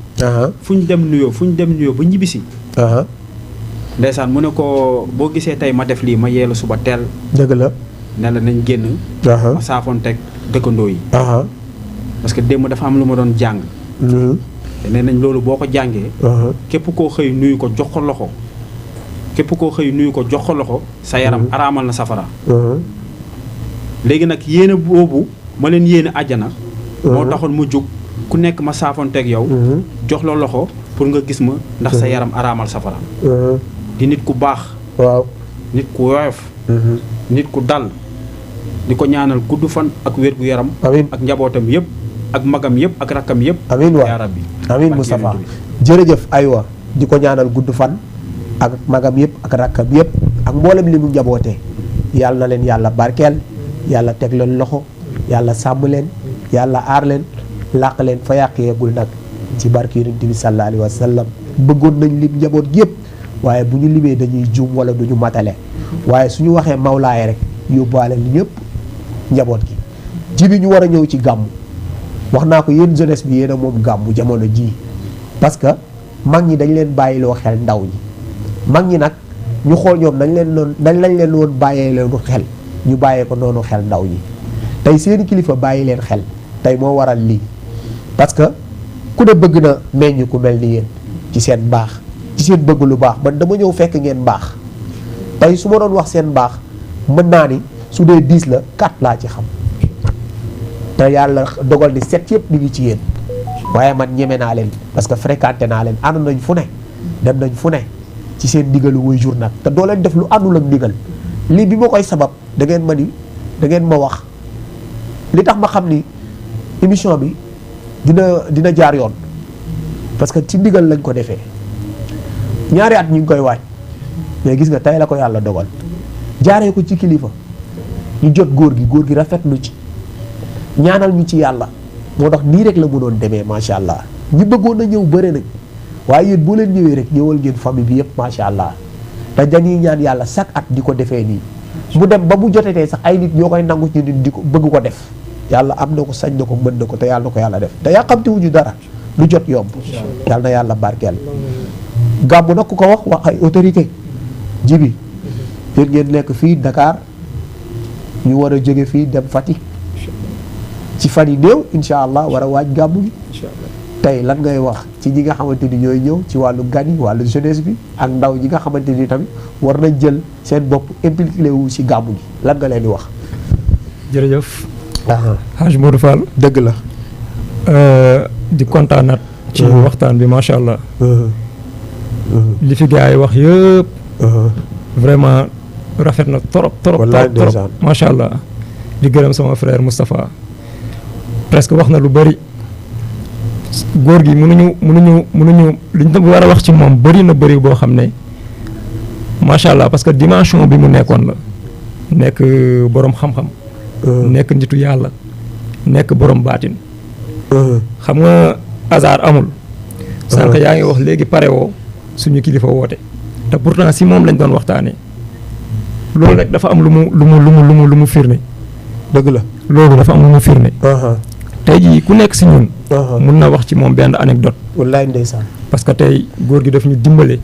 fu ñu dem nuyoo ba ñibbisi. ndeysaan mu ne ko boo gisee tey ma def lii ma yeelu suba teel. dëgg la. ne la nañ génn. ma saafoonteeg dëkkandoo yi. parce que démb dafa am lu ma doon jàng. te nee nañ loolu boo ko jàngee. képp koo xëy nuyu ko jox ko loxo. sa yaram araamal na safara. léegi nag yéene boobu ma leen yéene àjjana. moo taxoon mu jóg ku nekk ma saafoonteeg yow. jox la loxo pour nga gis ma ndax sa yaram araamal safara. di nit ku baax. waaw nit ku woyof. nit ku dal. di ko ñaanal gudd fan ak wér gu yaram. amiin ak njabootam yëpp. ak magam yëpp ak rakkam yëpp. amiin waay yaa rabbi. amiin Moustapha jërëjëf aywa di ko ñaanal gudd fan ak magam yëpp ak rakkam yëpp ak mboolem li mu njabootee yàlla na leen yàlla barkeel yàlla teg leen loxo yàlla sàmm leen yàlla aar leen làq leen fa yàq yeegul nag ci barke yonent bi sallallahu alayhi wa sallam bëggoon nañ lim njaboot gi yëpp waaye bu ñu limee dañuy juum wala du ñu matale waaye suñu waxee mawlaaye rek yóbbaale li ñëpp njaboot gi ji bi ñu war a ñëw ci gàmmu wax naa ko yéen jeunesse bi yéen a moom gàmmu jamono jii parce que mag ñi dañ leen bàyyiloo xel ndaw ñi mag ñi nag ñu xool ñoom dañ lañ leen woon bàyyee leen xel ñu bàyyee ko noonu xel ndaw ñi tey seeni kilifa bàyyi leen xel tey moo waral lii parce que ku ne bëgg na meññ ku mel ni yéen ci seen baax ci seen bëgg lu baax man dama ñëw fekk ngeen baax tey su ma doon wax seen baax mën naa ni su dee 10 la 4 laa ci xam te yàlla dogal ni 7 yëpp mi ngi ci yéen waaye man ñeme naa leen parce que fréquenté naa leen ànd nañ fu ne dem nañ fu ne ci seen ndigalu waajur nag te doo leen def lu àndul ak ndigal lii bi ma koy sabab da ngeen ma wax li tax ma xam ni émission bi dina jaar yoon parce que ci ndigal lañ ko defee ñaari at ñu ngi koy waaj mais gis nga tey la ko yàlla dogal jaaree ko ci kilifa ñu jot góor gi rafetlu ci ñaanal ñu ci yàlla moo tax nii rek la mënoon demee macha allah ñi bëggoon na ñëw bëre nañ waaye yéen boo leen ñëwee rek ñëwal ngeen famille bi yëpp macha allah te dañuy ñaan yàlla chaque at di ko defee nii mu dem ba mu jotetee sax ay nit ñoo koy nangu ci nit di ko bëgg ko def yàlla am na ko sañ na ko mën na ko te yàlla na ko yàlla def te yàqamti wuñu dara lu jot yomb yàlla na yàlla barkeel gàmmu nag ku ko wax ay autorité jibi yéen ngeen nekk fii Dakar ñu war a jóge fii dem Fatick ci fan yi néew incha allah war a waaj gàmmu gi tey lan ngay wax ci ñi nga xamante ni ñooy ñëw ci wàllu gan yi wàllu jeunesse bi ak ndaw ñi nga xamante ni tamit war nañ jël seen bopp impliqué wu ci gàmmu gi lan nga leen di wax. jërëjëf. Hadj Modou Fall. dëgg la. di kontaanaat. ci waxtaan bi macha allah. li fi gars yi wax yëpp. vraiment rafet na trop trop trop macha allah. di gërëm sama frère Moustapha. presque wax na lu bari. góor gi mënuñu liñ war a wax ci moom bëri na bëri boo xam ne macha allah parce que dimension bi mu nekkoon la nekk borom xam-xam. nekk nitu yàlla nekk borom baatin. xam nga hasard amul. sànq yaa ngi wax léegi pare woo suñu kilifa woote. te pourtant si moom lañ doon waxtaanee loolu rek dafa am lu mu firnde. dëgg la loolu dafa am lu mu firnde. tey jii ku nekk si ñun. mun na wax ci moom benn anecdote. wallaay ndeysaan. parce que tey góor gi daf ñu dimbale.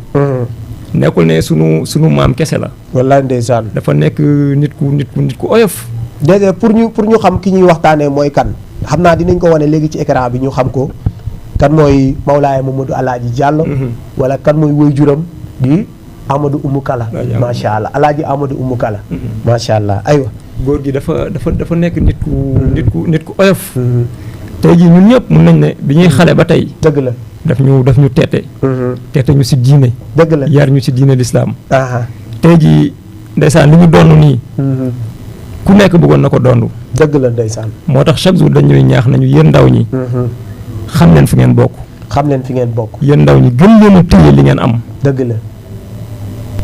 nekkul ne sunu maam kese la. wallaay ndeysaan. dafa nekk nit ku oyof. déedéet pour ñu xam ki ñuy waxtaanee mooy kan xam naa dinañ ko wane léegi ci écran bi ñu xam ko kan mooy Mawlaaya Mamadou Alaaji Diallo. wala kan mooy waajuram di Amadou Oumou Kala. macha allah Alaaji Amadou Oumou Kala. macha allah aywa. góor gi dafa nekk nit ku oyof. tey jii ñun ñëpp mun nañ ne bi ñuy xale ba tey. dëgg la daf ñu teete. teete ñu si diine. dëgg la yar ñu si diine lislaam. tey jii ndeysaan li ñu doon nii. ku nekk bëggoon na ko doon. dëgg la ndeysaan. moo tax chaque jour dañuy ñaax nañu yéen ndaw ñi. xam leen fi ngeen bokk. xam leen fi ngeen bokk. yéen ndaw ñi gën leen a téye li ngeen am. dëgg la.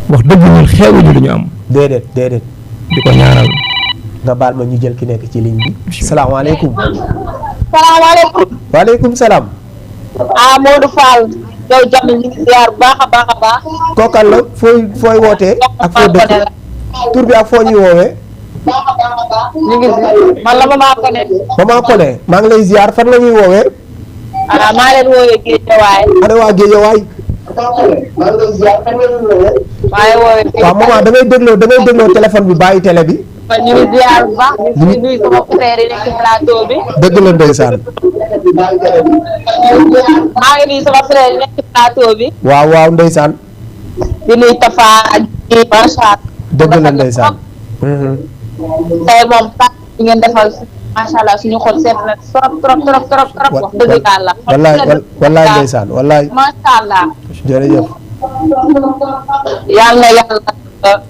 wax dëgg ñun xeewuñu li ñu am. déedéet. di ko ñaanal. nga baal ma ñu jël ki nekk ci ligne bi. salaamaaleykum. salaamaaleykum. waaleykum salaam. Modou Fall. yow Jamil ñu ngi ziar bu baax a baax a baax. kookal la fooy wootee ak foo dëkk tur bi ak foo ñuy woowee. ñu ngi man la Maman Koné. Maman Koné maa ngi lay ziar fan la ñuy woowee. maa leen woowee Géejawaay. ana waa Géejawaay. maa ngi woowee. waaw maman da ngay dégloo téléphone bi bàyyi télé bi. ñu ngi ziar bu baax di nuyu sama frère yi nekk ci plateau bi. dëgg la ndeysaan. maa ngi nuyu sama frère yi nekk ci plateau bi. waaw ndeysaan. di nuyu Tafa ak ji macha allah. dëgg la ndeysaan. tey moom tax bi ngeen defal macha allah suñu xol seet na trop wax dëgg yàlla. wallaay ndeysaan wallaay. macha allah. jërëjëf. yàlla na yàlla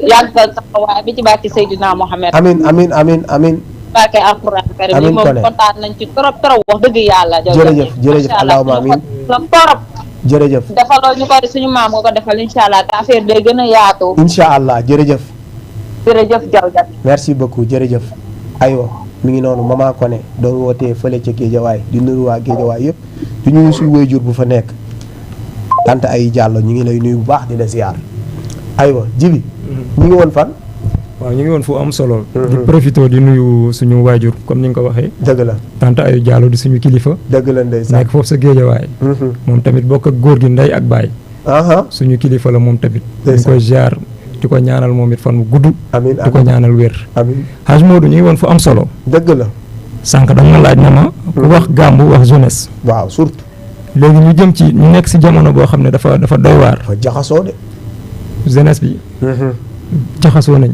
yàggal taxawaay bi ci barke Seydina Mohamed. amiin. barke alquran karim li moom kontaan nañ ci trop wax dëgg yàlla. jërëjëf allahumma amiin trop. jërëjëf. defaloo ñu ko suñu maam nga ko defal incha allah te affaire day gën a yaatu. incha allah jërëjëf. jërëjëf Diaw. merci beaucoup jërëjëf. aywa mi ngi noonu Maman Koné doon wootee fële ca Géejawaay di nuyu waa Géejawaay yëpp di nuyu suñu waajur bu fa nekk tant ay Diallo ñu ngi lay nuyu bu baax di la ziar. aywa Jibi ñu ngi woon fan. waaw ñu ngi woon fu am solo. di profité di nuyu suñu waajur comme ni nga ko waxee. dëgg la tant ay Diallo di suñu kilifa. dëgg la ndeysaan nekk foofu sa Géejawaay. moom tamit bokk ak góor gi ndey ak baay. suñu kilifa la moom tamit. ñu koy ziar. di ko ñaanal moom it fan mu gudd. amiin di ko ñaanal wér. amiin Hadj Modou ñu ngi woon fu am solo. dëgg la. sànq da nga laaj na ma. ku wax gàmbu wax jeunesse. waaw surtout. léegi ñu jëm ci ñu nekk si jamono boo xam ne dafa doy waar. dafa jaxasoo de. jeunesse bi. jaxasoo nañ.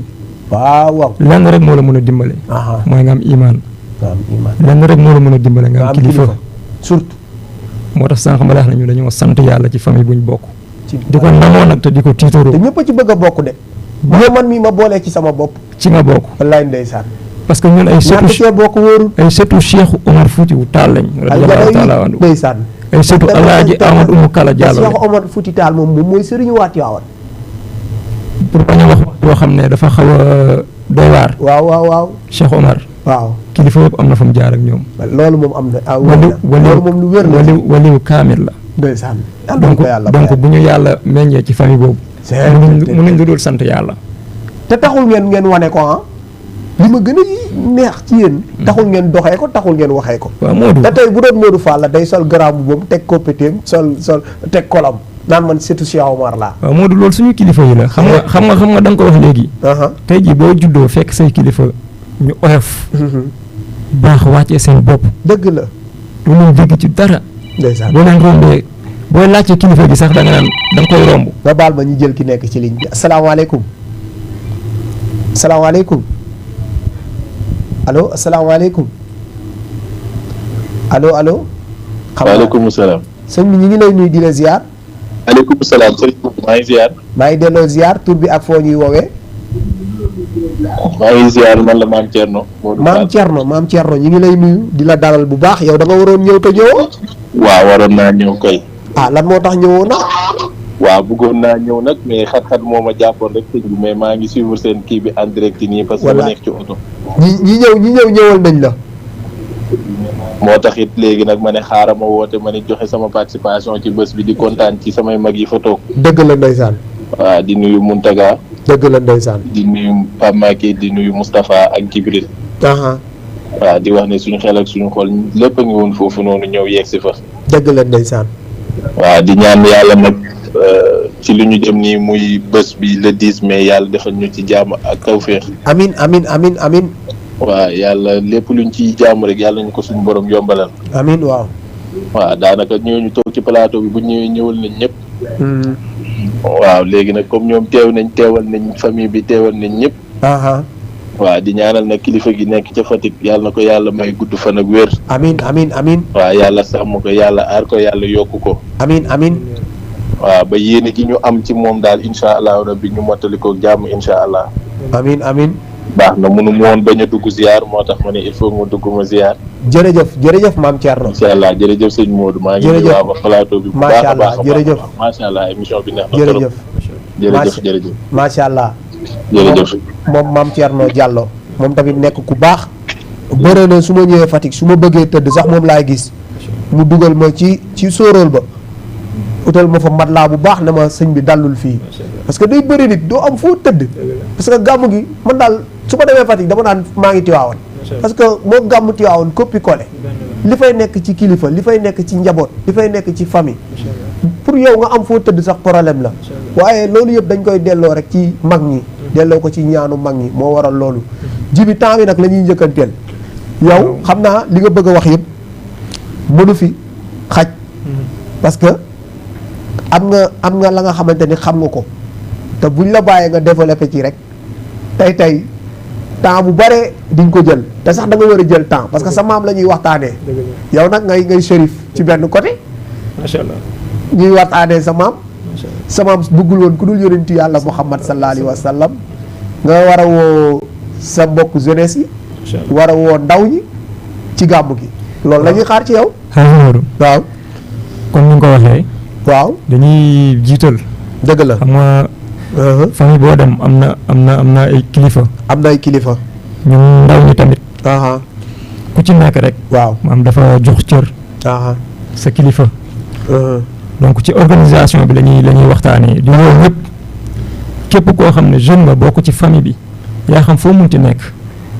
waaw. lenn rek moo la mën a dimbale. mooy nga am imaan. lenn rek moo la mën a dimbale nga am kilifa. surtout. moo tax sànq ma wax nañu dañoo sant yàlla ci famille buñ bokk. di ko namoo nag te di ko tiitaroo. te ñëpp a ci bëgg a bokk de. bu man mii ma boolee ci sama bopp. ci nga bokk. wallaay ndeysaan. parce que ñun ay sëtu ñaata bokk wóorul. ay sëtu Cheikh Omar Foutiyou Tall lañ. radiyallaahu taala anhu ndeysaan. ay sëtu Alaaji Amadou Oumou Kala Diallo Cheikh Omar Foutiyou Tall moom mooy sëriñu waat Tiwaawan. pour bañ a wax yoo xam ne dafa xaw a doy waar. waaw. Cheikh Omar. waaw kilifa yëpp am na fa mu jaar ak ñoom. loolu moom am na. loolu moom lu wér la waliw kaamil la. ndeysaan. donc bu ñu yàlla meññee ci famille boobu. mënuñ lu dul sant yàlla. te taxul ngeen wane ko li ma gën a neex ci yéen. taxul ngeen doxee ko taxul ngeen waxee ko. waaw Modou te tey bu doon Modou Fall la day sol garab bu boobu teg koppeteem sol teg kolam naan man surtout Cheikh Omar laa. waaw Modou loolu suñu kilifa yi la. xam nga da nga ko wax léegi. tey jii boo juddoo fekk say kilifa ñu oyof. baax wàccee seen bopp. dëgg la. du leen dégg ci dara. ndeysaan boo leen rombee booy laajte kilifa gi sax da nga naan da nga koy romb. nga baal ma ñu jël ki nekk ci ligne bi asalaamaaleykum. asalaamaaleykum. allo asalaamaaleykum. allo. waaleykum salaam. sëñ bi ñu ngi lay nuyu di la ziar. waaleykum salaam sëñ bi maa ngi ziar. maa ngi delloo ziar tur bi ak foo ñuy woowee. maa ngi ziar man la maam Thierno. maam Thierno ñu ngi lay nuyu di la dalal bu baax yow da nga waroon ñëw te ñëwoo. waaw waroon naa ñëw koy. lan moo tax ñëwoo nag. waaw bëggoon naa ñëw nag mais xat-xat moo ma jàppoon rek sëñ bi mais maa ngi suivre seen kii bi en direct nii parce que dama nekk ci oto. ñi ñëwal nañ la. moo tax it léegi nag ma ne xaaral ma woote ma ne joxe sama participation ci bés bi di kontaan ci samay mag yi fa toog. dëgg la ndeysaan. waaw di nuyu Muntaga. dëgg la ndeysaan. di nuyu Pape Macky di nuyu Moustapha ak Jibril. waaw di wax ne suñu xel ak suñu xol lépp a ngi woon foofu noonu ñëw yegg si fa. dëgg la ndeysaan. waaw di ñaan yàlla nag ci li ñu jëm nii muy bés bi le 10 mai yàlla defal ñu ci jàmm ak tawféex. amin waaw yàlla lépp luñ ciy jàmm rek yàlla ñu ko suñu borom yombalal. amin waaw. waaw daanaka ñooñu toog ci plateau bi bu ñëwee ñëwal nañ ñëpp. waaw léegi nag comme ñoom teewal nañ famille bi teewal nañ ñëpp. waaw di ñaanal nag kilifa gi nekk ca Fatick yàlla na ko yàlla may gudd fan ak wér. amin waaw yàlla sàmm ko yàlla aar ko yàlla yokku ko. amin waaw ba yéene gi ñu am ci moom daal incha allah rabbi ñu mottali ko jàmm incha allah. amin baax na mënu mu woon bañ a dugg ziar moo tax ma ne il faut mu dugg ma ziar. jërëjëf maam Thierno. incha allah jërëjëf sëñ Modou. maa ngi nuyu waa plateau bi. bu baax a baax jërëjëf macha allah émission bi neex na trop. jërëjëf macha allah. jërëjëf moom maam Thierno Diallo moom tamit nekk ku baax. bëre na su ma ñëwee Fatick su ma bëggee tëdd sax moom laay gis mu dugal ma ci sóoróol ba utal ma fa matelas bu baax ne ma sëñ bi dallul fii parce que day bëri nit doo am foo tëdd parce que gàmmu gi man daal su ma demee Fatick dama naan maa ngi Tiwaawan parce que moo gàmmu Tiwaawan copie collé li fay nekk ci kilifa li fay nekk ci njaboot li fay nekk ci famille pour yow nga am foo tëdd sax problème la waaye loolu yëpp dañ koy delloo rek ci mag ñi delloo ko ci ñaanu mag ñi moo waral loolu jibi temps bi nag la ñuy njëkkanteel yow xam naa li nga bëgg a wax yëpp mënu fi xaj parce que am nga la nga xamante ni xam nga ko te buñ la bàyyee nga développé ci rek tey temps bu bare di nga ko jël te sax da nga war a jël temps parce que sa maam la ñuy waxtaanee yow nag ngay shérif ci benn côté macha allah ñuy waxtaanee sa maam bëggul woon ku dul yonentu yàlla Muhammad sallallahu alayhi wa sallam nga war a woo sa mbokk jeunesse yi war a woo ndaw ñi ci gàmmu gi loolu la ñuy xaar ci yow waaw comme ni nga ko waxee waaw dañuy jiital dëgg la xam nga famille boo dem am na ay kilifa ñun ndaw ñi tamit ku ci nekk rek waaw maam dafa jox cër sa kilifa donc ci organisation bi la ñuy waxtaanee di woo ñëpp képp koo xam ne jeune nga bokk ci famille bi yaa xam foo munti nekk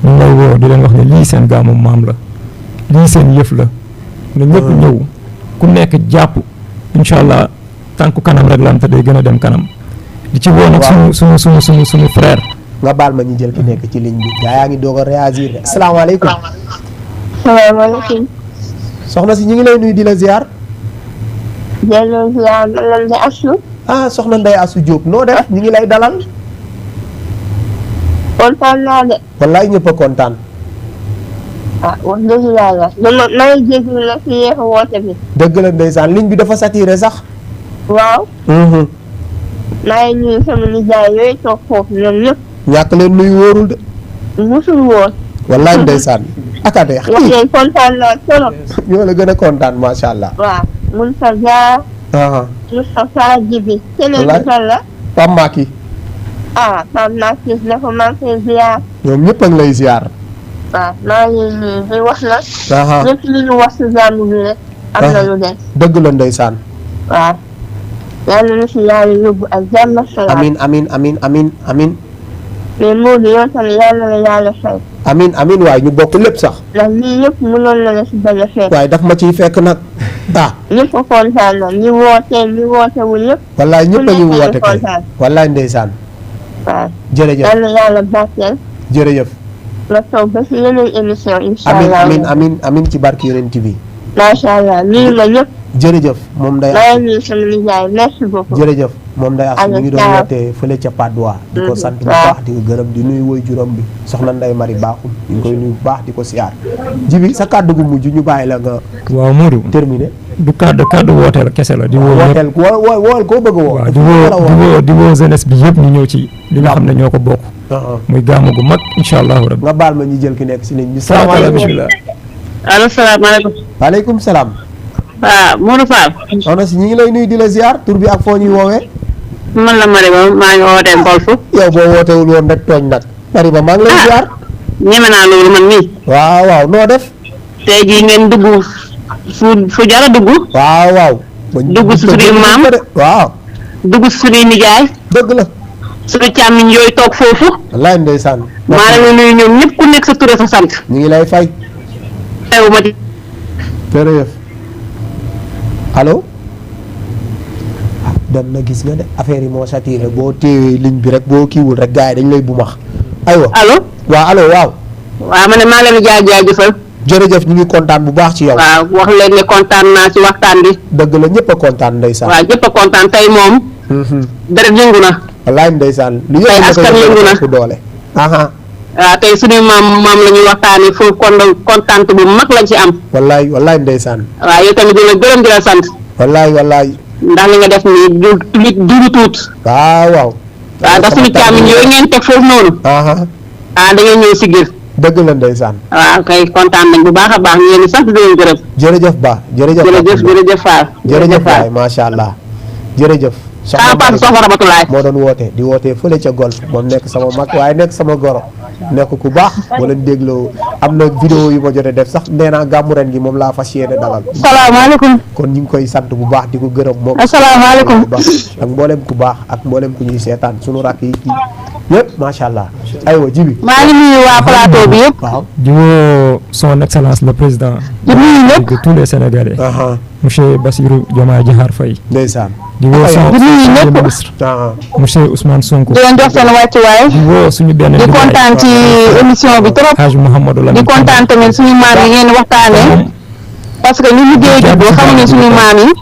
ñu ngi lay woo di leen wax ne lii seen gàmmu maam la lii seen yëf la ne ñëpp ñëw ku nekk jàpp incha allah tànku kanam rek la am te day gën a dem kanam di ci woo nag suñu frère. nga baal ma ñu jël ki nekk ci ligne bi gaa yaa ngi doog a réagir de asalaamaaleykum. salaamaaleykum. soxna si ñu ngi lay nuyu di la ziar. delloo ziar man la Ndeye Assou. soxna Ndeye Assou Diop noo def ñu ngi lay dalal. kontaan naa de. wallaay ñëpp a kontaan. wax dëgg yàlla dama maa ngi jégalu la fi yéex a woote bi. dëgg la ndeysaan ligne bi dafa saturé sax. waaw. maa ngi nuyu sama nijaay yooyu toog foofu ñoom ñëpp. ñàkk leen nuyu wóorul de. musul woon. wallaay ndeysaan. akate wax ngeen kontaan naa trop. ñoo la gën a kontaan macha allah. waaw Moustapha. Moustapha Jibi. keneen bi kan la. Pam Maki. Pam Maki dafa maa ngi koy ziar. ñoom ñëpp a ngi lay ziar. waaw maa ngi nuyu di wax la. lépp li ñu wax si gàmmu bi rek. am na lu des. dëgg la ndeysaan. waaw. yàlla na si yàlla yóbbu ak jàmm ak salaam. amiin. mais Modou yow tamit yàlla na yàlla fay. amiin waaye ñu bokk lépp sax. ndax lii yëpp mënoon na la si bañ a fekk. waaye daf ma ciy fekk nag ñëpp a kontaan na ñi wootewul ñëpp. wallaay ñëpp a ñu woote kay wallaay ndeysaan. waaw jërëjëf yàlla yàlla barkeel. jërëjëf. nga toog ba si yeneen émission incha allah. amiin ci barke Yonent bi. macha allah nuyu na ñëpp. jërëjëf moom day maa ngi nuyu sama nijaay merci beaucoup. jërëjëf moom day as ñu ngi doon wootee fële ca Padois di ko sant bu baax di ko gërëm di nuyu woy juróom bi soxna Ndeye Marie Baaxum ñu ngi koy nuyu bu baax di ko siyaar jibi sa kàddu gu mujj ñu bàyyi la nga waaw Modou terminé du kàddu wooteel kese la di woo wooteel wool koo bëgg a woo waaw di woo jeunesse bi yëpp ñu ñëw ci li nga xam ne ñoo ko bokk muy gàmmu gu mag incha allahu rabbi nga baal ma ñu jël ki nekk si ligne bi salaamaaleykum bismillah allo salaamaaleykum. waaleykum salaam. Modou Fall. soxna si ñu ngi lay nuyu di la ziar tur bi ak foo ñuy woowee. man la Mariba maa ngi wootee Golf. yow boo wootewul woon rek tooñ nag. Mariba maa ngi lay ziar. ñeme naa loolu man mii. waaw noo def. tey jii ngeen dugg fu jara dugg. waaw. dugg si suñuy maam. waaw. dugg si suñuy nijaay. dëgg la. suñu càmmiñ yooyu toog foofu. wallaay ndeysaan. maa ngi nuyu ñoom ñëpp ku nekk sa tur sa sant. ñu ngi lay fay. xew ma ci. jërëjëf allo. dem na gis nga de affaire yi moo saturé boo téewee ligne bi rek boo kiiwul rek gars yi dañ lay bumax aywa. allo. allo waaw. waaw ma ne maa leen di jaajëfal. jërëjëf ñu ngi kontaan bu baax ci yow. waaw wax leen ne kontaan naa ci waxtaan bi. dëgg la ñëpp a kontaan ndeysaan. waaw ñëpp a kontaan tey moom. dara yëngu na. wallaay ndeysaan. lu tey askan yëngu na ko doole. waaw tey suñu maam la ñuy waxtaanee foofu kontaan bu mag lañ ci am. wallaay ndeysaan. waaw yow tamit di la gërëm di la sant. wallaay. ndax li nga def nii du tuut. waaw. ndax suñu càmmiñ yooyu ngeen teg foofu noonu. da ngeen ñëw si gër. dëgg la ndeysaan. waaw kay kontaan nañ bu baax a baax ñu leen di sant di leen gërëm. jërëjëf Ba jërëjëf Fall. jërëjëf Baay macha allah jërëjëf. soxna Ramatulaay moo doon woote di wootee fële ca golf moom nekk sama mag waaye nekk sama goro nekk ku baax boo leen dégloo am na vidéo yu ma jotee def sax nee naa gàmmu ren gi moom laa fas yéene dalal. salaamaaleykum. kon ñu ngi koy sant bu baax di ko gërëm moom. asalaamaaleykum. ak mboolem ku baax ak mboolem ku ñuy seetaan sunu rakk yi kii yëpp macha allah aywa jibi maa ngi nuyu waa plateau bi yëpp. waaw di woo son excellence le président. di nuyu ñëpp de tous les Sénégalais. monsieur Bassirou Diomaye Diakhar Faye. ndeysaan. di woo son ministre. monsieur Ousmane Sonko. di leen jox seen wàccuwaay. di woo suñu benn. di kontaan ci émission bi trop. Hadj Mouhamadou Lamine. di kontaan tamit suñu maam yi ngeen waxtaanee. parce que ñu liggéey ji boo xamuñu suñu maam yi.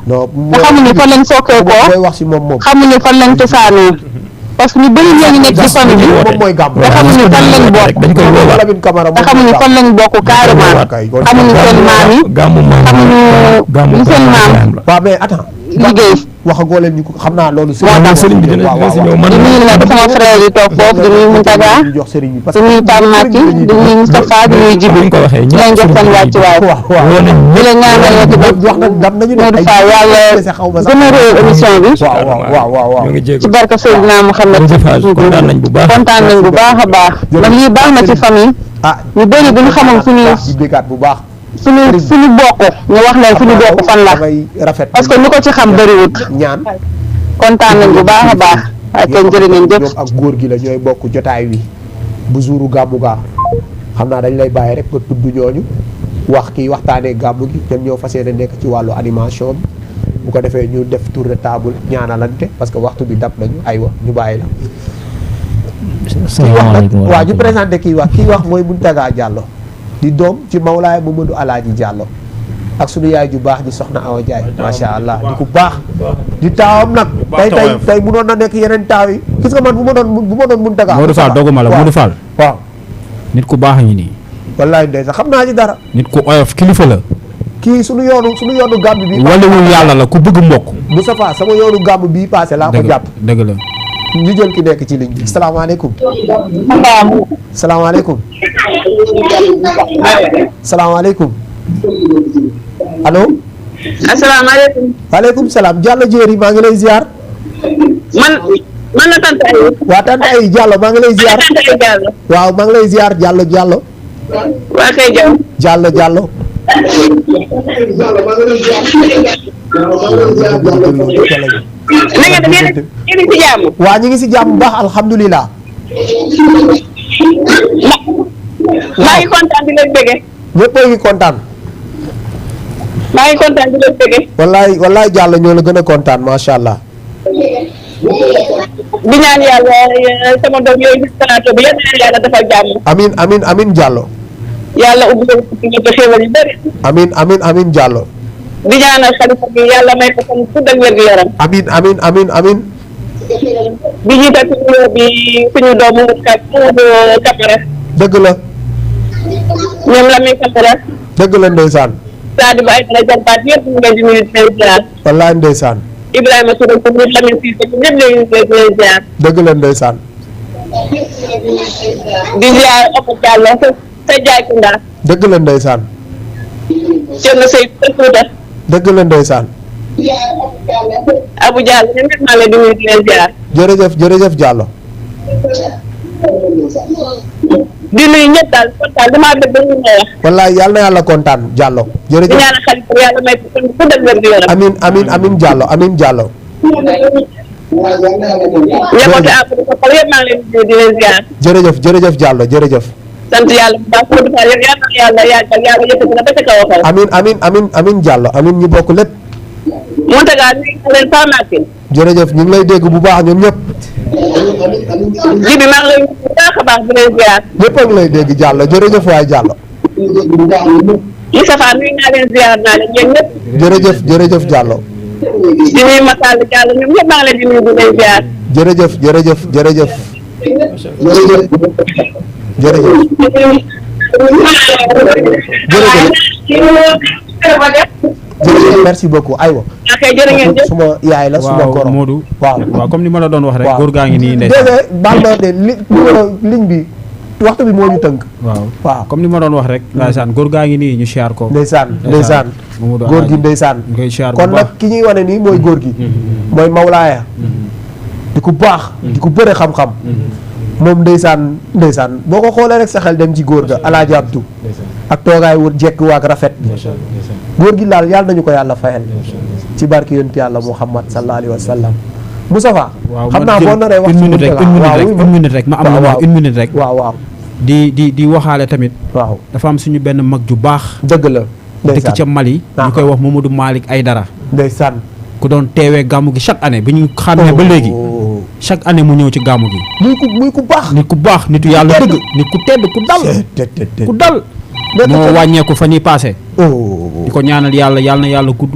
te xamuñu fan lañ sokkee ko. xamuñu fan lañ cosaanoo. parce que ñu bëri ñoo ngi nekk ci famille bi te xamuñu fan lañ bokk te xamuñu fan lañ bokk carrément xamuñu seen maam yi xamuñu seen maam waaw mais attends liggéey waxagoo leen ñu ko xam naa loolu sëriñ bi dina si ñëw man di nuyu nag sama frère yi toog foofu di nuyu Mountaga di nuyu Pape Mati di nuyu Moustapha di nuyu Djibi di leen jox seen wàccuwaay di leen ñaanal yow tamit Modou Fall yàlla gën a réew émission bi ci barka Seydina Mouhamed kontaan nañ bu baax a baax man lii baax na ci famille ñu bëri bu ñu xamul suñu bokk ñu wax leen suñu bokk fan la parce que ñu ko ci xam bëriwut ñaan kontaan nañ bu baax a baax ak kenn jërë ngeen jëf ak góor gi la ñooy bokk jotaay wi bu jouru gàmmu gaa xam naa dañ lay bàyyi rek nga tudd ñooñu wax kii waxtaanee gàmmu gi ñoom ñoo fas yéene nekk ci wàllu animation bi bu ko defee ñu def tour de table ñaanalante parce que waxtu bi dab nañu aywa ñu bàyyi la. salaamaaleykum waaw ñu présenté kii wax mooy Mountaga Diallo di doom ci Mawlaay Mamadou Alaaji Diallo ak sunu yaay ju baax ji soxna Awa Ndiaye macha allah di ku baax di taawam nag tey munoon na nekk yeneen taaw yi gis nga man bu ma doon Mountaga Modou Fall doguma la Modou Fall waaw nit ku baax ngi nii wallaay ndeysaan xam naa ci dara nit ku oyof kilifa la kii sunu yoonu gàmb bi waliwul yàlla la ku bëgg mbokk Moustapha sama yoonu gàmb bii passé laa ko jàpp dëgg la ñu jël ki nekk ci ligne bi salaamaaleykum salaamaaleykum salaamaaleykum allo asalaamaaleykum waaleykum salaam Diallo Jéeri maa ngi lay ziar man la tante ay waa tante ay Diallo maa ngi lay ziar waaw maa ngi lay ziar Diallo waa kay Diallo waa ñu ngi si jàmm bu baax alhamdulilah. maa ngi kontaan di leen bëgge. ñëpp a ngi kontaan. maa ngi kontaan di leen bëgge. wallaay Diallo ñoo la gën a kontaan macha allah. di ñaan yàlla sama doom yooyu gis plateau bi yàlla defal jàmm. amiin Diallo. yàlla ubbi leen ci xéwal yu bëri. amiin Diallo. di ñaanal xalifa bi yàlla may ko fan gudd ak wér gu yaram. amiin. di jiital suñu doomu Camara. dëgg la. ñoom la muy Camara. dëgg la ndeysaan. Sadio Ba ay dana jàmbaat yëpp ñu ngi leen di nuyu di leen ziar. wallaay ndeysaan. Ibrahima Touré ko ñu Lamine Cissé ñëpp ñu ngi leen di ziar. dëgg la ndeysaan. di ziar Opo Diallo sa jaay Kounda. dëgg la ndeysaan. Thierno Seydou Fouta. dëgg la ndeysaan. Abou Diallo ñoom ñëpp maa ngi leen di nuyu di leen ziar. jërëjëf Diallo. di nuyu ñëpp daal kontaan damaa bëgg dañu may wax. wallaay yàlla na yàlla kontaan Diallo. jërëjëf di ñaanal xalifa yàlla may ko fan gudd ak wér gu yaram. amiin Diallo. njabootu Amadou Sall yëpp maa ngi leen di nuyu di leen ziar. jërëjëf Diallo jërëjëf. sant yàlla bu baax Modou Fall yàlla yàggal yàlla yëkkati na ba ca kaw a kaw. amiin Diallo amiin ñu bokk lépp. Mountaga nuyu na leen Famathine. jërëjëf ñu ngi lay dégg bu baax ñoom ñëpp. Jibi maa ngi lay nuyu bu baax a baax di leen ziar. ñëpp a ngi lay dégg Diallo jërëjëf waay Diallo. Moustapha nuyu naa leen ziar naa leen yéen ñëpp. jërëjëf Diallo. di nuyu Massal Diallo ñoom ñëpp maa ngi leen di nuyu di leen ziar. jërëjëf. merci beaucoup aywa. jërë ngeen jëf suma yaay la suma goro. waaw comme ni ma la doon wax rek. góor gaa ngi nii déedéet baal ma de ligne bi waxtu bi moo ñu tënk. waaw comme ni ma doon wax rek. ndeysaan góor gaa ngi nii ñu siyaar ko. ndeysaan góor gi ndeysaan. ñu koy siyaar kon nag ki ñuy wane nii mooy góor gi. mooy Mawlaaya. di ku baax. di ku bëre xam-xam. moom ndeysaan boo ko xoolee rek sa xel dem ci góor ga Alaaji Abdu ak toogaay wër jekk waak rafet. góor gi laal yàlla nañu ko yàlla fayal. ci barki yonent yàlla Muhammad sallallahu alayhi wa sallam. Moustapha xam naa boo naree wax une minute rek ma am na une minute rek. waaw di waxaale tamit. waaw dafa am suñu benn mag ju baax. dëgg la dëkk ca Mali. ñu koy wax Mamadou Malick Aydara. ndeysaan ku doon teewee gàmmu gi chaque année bi ñu xàmmee ba léegi. chaque année mu ñëw ci gàmmu gi. muy ku baax. nit ku baax nitu yàlla dëgg. nit ku tedd ku dal. ku dal. moo wàññeeku fa ñuy passé. di ko ñaanal yàlla na yàlla gudd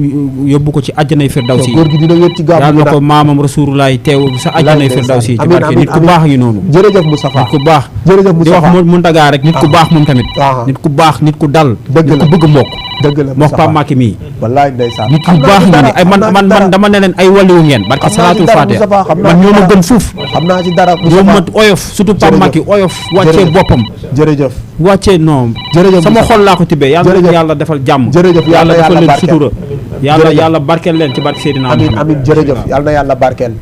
yóbbu ko ci àjjanay firdawsi. góor gi dina wér ci gàmmu gi yàlla na ko maamam rasulullaay teew sa àjjanay firdawsi. ci barke nit ku baax yi noonu. jërëjëf Moustapha nit ku baax. jërëjëf Moustapha di wax mu ndagaa rek nit ku baax moom tamit. nit ku baax nit ku dal. dëgg la nit ku bëgg mbokk. dëgg la moo Pape Macky mii. wallaay ndeysaan nit ku baax nga ni ay man dama ne leen ay waliwu ngeen. barke salaatul faatiha man ñoo ma gën fuuf. xam naa ci dara ñoo ma oyof surtout Pape Macky oyof. wàccee boppam. jërëjëf wàccee non. jërëjëf sama xol laa ko tibbee yàlla na yàlla defal jàmm. jërëjëf yàlla defal leen sutura. yàlla barkeel leen ci barke Seydina amiin amiin jërëjëf yàlla na yàlla barkeel.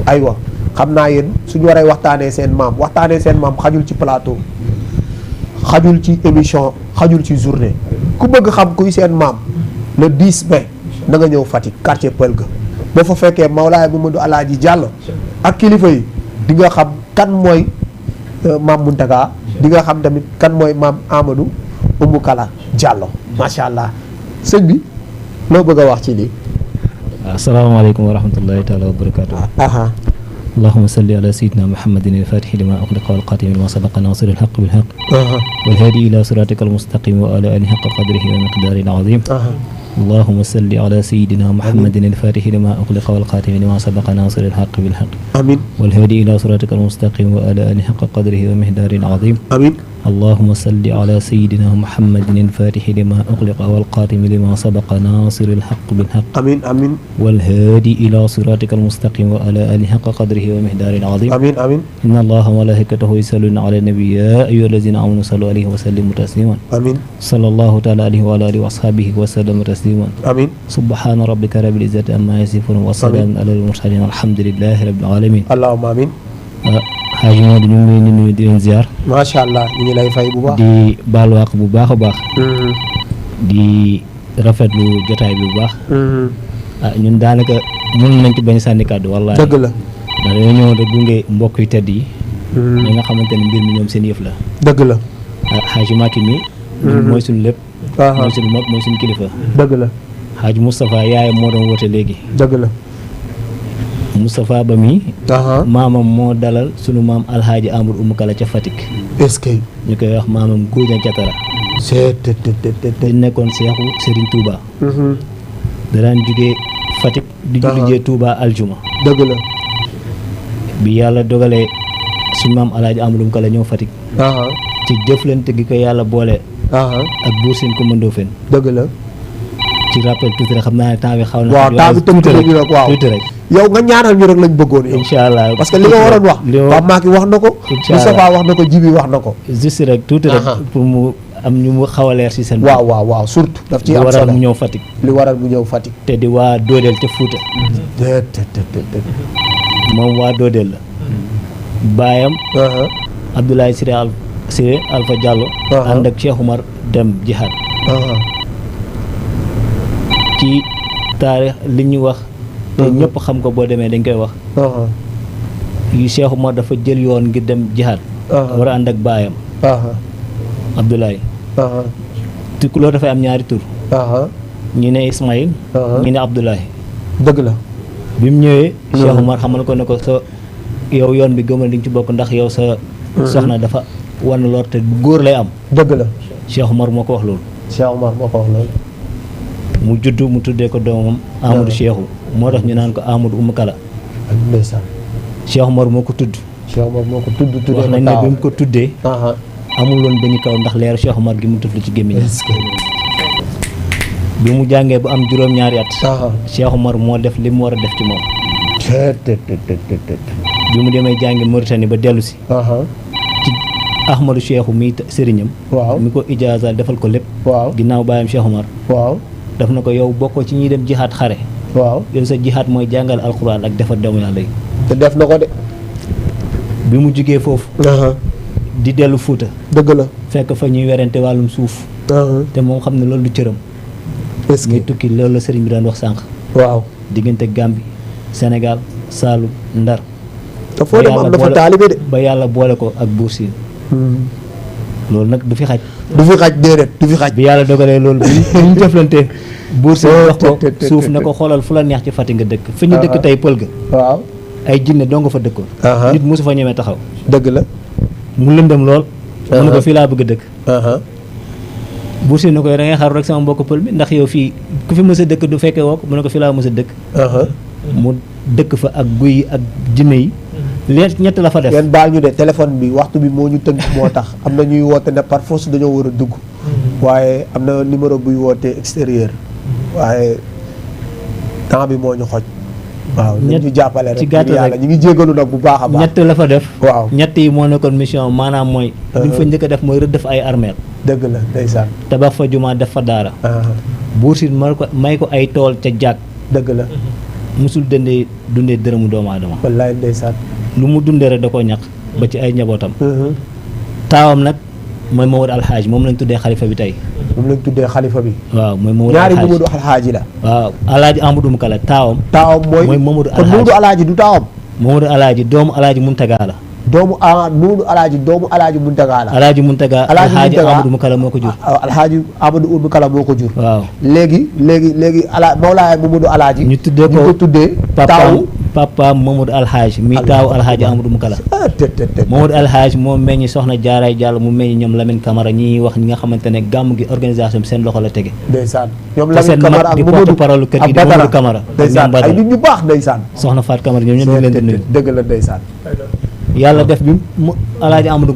aywa xam naa yéen suñu waree waxtaanee seen maam xajul ci plateau xajul ci émission xajul ci journée ku bëgg xam kuy seen maam le 10 mai na nga ñëw Fatick quartier Pël ga boo fa fekkee Mawlaay Mamadou Alaaji Diallo ak kilifa yi di nga xam kan mooy maam Muntaga di nga xam tamit kan mooy maam Amadou Oumou Kala Diallo macha allah sëñ bi loo bëgg a wax ci lii. asalaamaaleykum wa rahmatullahi taala wa barakaatu. اللهم صل على سيدنا محمد الفاتح لما أغلق والقاتم لما سبق ناصر الحق بالحق والهادي إلى صراطك المستقيم وعلى آله حق قدره ومقداره العظيم اللهم صل على سيدنا محمد الفاتح لما أغلق والقاتم لما سبق ناصر الحق بالحق آمين والهادي إلى صراطك المستقيم وعلى آله حق قدره ومقداره العظيم آمين اللهم صل على سيدنا محمد الفاتح لما أغلق والقاتم لما سبق ناصر الحق بالحق آمين آمين والهادي إلى صراطك المستقيم وعلى آله حق قدره ومقداره العظيم آمين آمين إن الله وملائكته يصلون على النبي يا أيها الذين آمنوا صلوا عليه وسلموا تسليما آمين صلى الله تعالى عليه وعلى آله وأصحابه وسلم تسليما آمين سبحان ربك رب العزة عما يصفون وسلام على المرسلين الحمد لله رب العالمين اللهم آمين Haji Modou ñu ngi leen di nuyu di leen ziar. macha allah ñu ngi lay fay bu baax. di baal wax bu baax a baax. di rafetlu jotaay bi bu baax. ñun daanaka mën nañ ci bañ sànni kàddu wallaahi. dëgg la. ndax dañoo ñëw rek gunge mbokk yu tedd yi. ñi nga xamante ne mbir mi ñoom seen yëf la. dëgg la. Haji Macky mi. mooy suñu lépp. mooy suñu mag mooy suñu kilifa. dëgg la. Haji Moustapha yaayam moo doon woote léegi. dëgg la. Moustapha Ba mi maamam moo dalal sunu maam alhaaji Amadou Oumou Kala ca Fatick. est-ce que ñu koy wax maamam Góoja Catara di nekkoon seexu Serigne Touba da daan jugee Fatick di jullijee Touba aljuma dëgg la bi yàlla dogalee sunu maam alhaaji Amadou Oumou Kala ñëw Fatick ci jëflante gi ko yàlla boole ak buur seen ko mëndoo fen dëgg la ci rappel tuuti rek xam naa ne temps bi xaw na waaw temps bi tuuti rek waaw tuuti rek yow nga ñaanal ñu rek lañ bëggoon yow incha allah parce que li nga waroon wax Pape Macky wax na ko Moustapha wax na ko Djibi wax na ko juste rek tuuti rek pour mu am ñu mu xaw a leer si seen waaw surtout daf ci am solo li waral mu ñëw Fatick li waral mu ñëw Fatick te di waa Doodeel ca Fuuta moom waa Doodeel la baayam Abdoulaye Siré Alpha Diallo ànd ak Cheikh Oumar dem jihad ci taarix li ñu wax te ñëpp xam ko boo demee dañ koy wax yu Cheikh Oumar dafa jël yoon ngir dem jihad war a ànd ak baayam Abdoulaye loolu dafay am ñaari tur ñi ne Ismaïl ñi ne Abdoulaye dëgg la bi mu ñëwee Cheikh Oumar xamal ko ne ko sa yow yoon bi gëmal di nga ci bokk ndax yow sa soxna dafa wan lor te góor lay am dëgg la Cheikh Oumar moo ko wax loolu Cheikh Oumar moo ko wax loolu mu judd mu tuddee ko doomam Amadou Cheikhou moo tax ñu naan ko Amadou Oumou Kala ndeysaan Cheikh Oumar moo ko tudd Cheikh Oumar moo ko tudd wax nañ ne bi mu ko tuddee amul woon bañu kaw ndax leeru Cheikh Oumar gi mu tufli ci gémmiñ bi mu jàngee ba am juróom-ñaari at Cheikh Oumar moo def li mu war a def ci moom bi mu demee jàngi Mauritanie ba dellu si ci Ahmadou Cheikhou mi sëriñam. waaw mi ko ijaazal defal ko lépp. waaw ginnaaw baayam Cheikh Omar. waaw daf na ko yow bokkoo ci ñuy dem jihaat xare. waaw yow sa jihaat mooy jàngal alxuraan ak defar doomu yàlla yi. te def na ko de. bi mu jugee foofu. di dellu Fuuta. dëgg la fekk fa ñuy werante wàllum suuf. te moom xam ne loolu du cëram. est-ce que ngay tukki loolu la sëriñ bi daan wax sànq. waaw diggante Gambie Sénégal Saalum Ndar. te foo dem am na fa taalibe de. ba yàlla boole ko ak Buur Siin. loolu nag du fi xaj. du fi xaj déedéet du fi xaj. bi yàlla dogalee loolu bi ñu jëflante. Buur Siin wax ko suuf ne ko xoolal fu la neex ci Fatick nga dëkk. fi ñu dëkk tey pël ga. waaw ay jinne doo nga fa dëkkoon. nit mosu fa ñemee taxaw. dëgg la. mu lëndëm lool. mu ne ko fii laa bëgg a dëkk. Buur Siin ne ko da ngay xaru rek sama mbokk pël bi ndax yow fii ku fi mës a dëkk du fekkee woo ko mu ne ko fii laa mës a dëkk. mu dëkk fa ak guy yi ak jinne yi. ñett la fa def. ngeen baal ñu de téléphone bi waxtu bi moo ñu tënk moo tax am na ñuy woote ne par force dañoo war a dugg. waaye am na numéro buy wootee extérieur. waaye temps bi moo ñu xoj. waaw nañ ñu jàppale rek. ci gàttal yàlla ñu ngi jégalu nag bu baax a baax. ñett la fa def. waaw ñett yi moo nekkoon mission maanaam mooy. li mu fa njëkk a def mooy rëdd fa ay armeel. dëgg la ndeysaan. tabax fa jumaa def fa daara. Buur Siin may ko ay tool ca jàkk. dëgg la. musul dundee dërëmu doomu aadama. wallaay ndeysaan. lu mu dundee rek da koo ñaq ba ci ay njabootam. taawam nag mooy Mamadou Alxaaj moom lañ tuddee xalifa bi tey. moom lañ tuddee xalifa bi. waaw mooy Mamadou ñaari Alxaaj Mamadou Alxaaji la. waaw Alaaji Amadou Mukala taawam. mooy Mamadou kon Mamadou Alaaji du taawam. Mamadou Alaaji doomu Alaaji Muntaga la. Mamadou Alaaji doomu Alaaji Muntaga la. Alaaji Muntaga Alaaji Amadou Mukala moo ko jur. Alaaji Amadou Mukala moo ko jur. waaw léegi Mawlaay Mamadou Alaaji. ñu tuddee taawu papa Mamadou Alxaaj mi taawu Alxaaji Amadou Mukala. Mamadou Alxaaj moo meññi soxna Jaaraay Jàll mu meññi ñoom Lamine Camara ñi wax ñi nga xamante ne gàmm gi organisation bi seen loxo la tege. ndeysaan ñoom Lamine Camara ak di porte parole kër gi di Mamadou Camara. ndeysaan ay nit ñu baax ndeysaan. soxna Faat Camara ñoom ñëpp ñu leen di nuyu. dëgg la ndeysaan. yàlla def bi mu Alaaji Amadou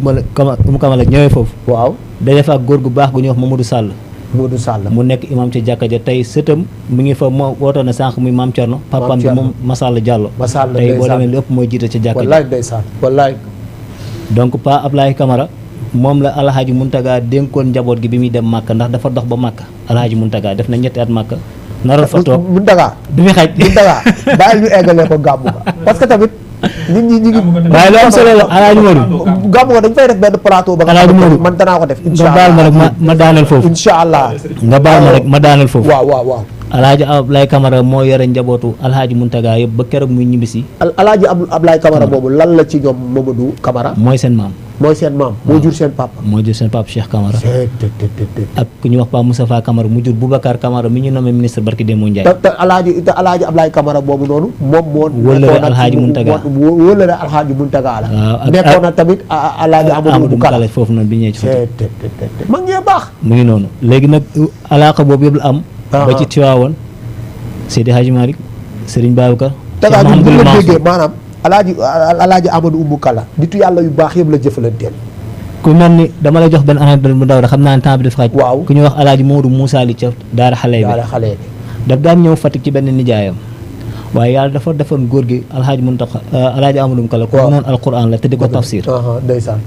Mukala ñëwee foofu. waaw day def ak góor gu baax gu ñuy wax Mamadou Sall. Modou Sall mu nekk imam ci jàkka ja tey sëtam mi ngi fa moo wootoon na sànq muy maam Thierno. papaam bi moom Masall Diallo. Masall tey boo demee lépp mooy jiite ci jàkka ja. wallaay ndeysaan wallaay. donc Pa Ablaye Camara moom la Alhaji Muntaga dénkoon njaboot gi bi muy dem Màkka ndax dafa dox ba Màkka Alhaji Muntaga def na ñetti at Màkka. naroon fa toog Muntaga du fi xaj. Muntaga bàyyi ñu eggalee ko gàmmu ga parce que tamit. nit ñi ñu ngi. waaye lu am solo la Alaaji Modou. gàmmu nga dañ fay def benn plateau ba. Alaaji Modou man danaa ko def. incha nga baal ma rek ma daaneel foofu. incha allah nga baal ma rek ma daaneel foofu. waaw. Alaaji Ablaye Camara moo yore njabootu Alhaji Muntaga yëpp ba keroog muy ñibbisi. Alaaji Ablaye Camara boobu lan la ci ñoom Mamadou Camara. mooy seen maam. moo jur seen papa. moo jur seen papa Cheikh Camara. ak ku ñuy wax Pape Moustapha Camara mu jur Boubacar Camara mi ñu nommé ministre barki Demba Ndiaye. te Alaaji Ablaye Camara boobu noonu. moom moo wëllëre Alhaji Muntaga wëllëre Alhaji Muntaga la. waaw nekkoon na tamit Alaaji Amadou Mukala foofu noonu bi ñëwee ci ma ngi baax. mu ngi noonu léegi nag alaaka boobu yëpp la am. ba ci Tiwaawoon Seydi Hadji Malick Serigne Babacar. Cheikh Mouhamadoul Mansour maanaam Alaaji Amadou Mukala nitu yàlla yu baax yëpp la jëfalanteel. ku mel ni dama lay jox benn anecdote bu ndaw rek xam naa ne temps bi dafa xaj. waaw ku ñuy wax Alaaji Modou Moussa li ca Daara Xale bi daf daan ñëw Fatick ci benn nijaayam waaye yàlla dafa defoon góor gi Alhaji Muntaqa Alaaji Amadou Mukala ko noonu alquran la te di ko tafsir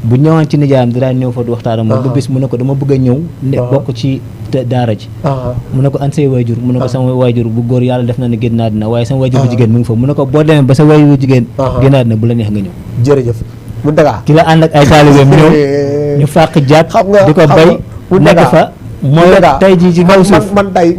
bu ñëwaan ci nijaayam di daan ñëw fa di waxtaan ak moom ba bis mu ne ko dama bëgg a ñëw ne bokk ci daara ji mu ne ko an say waajur mu ne ko sama waajur bu góor yàlla def na ne génn naa dina waaye sama waajur bu jigéen mu ngi fa mu ne ko boo demee ba sa waajur bu jigéen génn naa dina bu la neex nga ñëw jërëjëf Muntaga ki la ànd ak ay taalibeem ñëw ñu fàq jàpp di ko bay nekk fa mooy tey jii ci kaw suuf man tey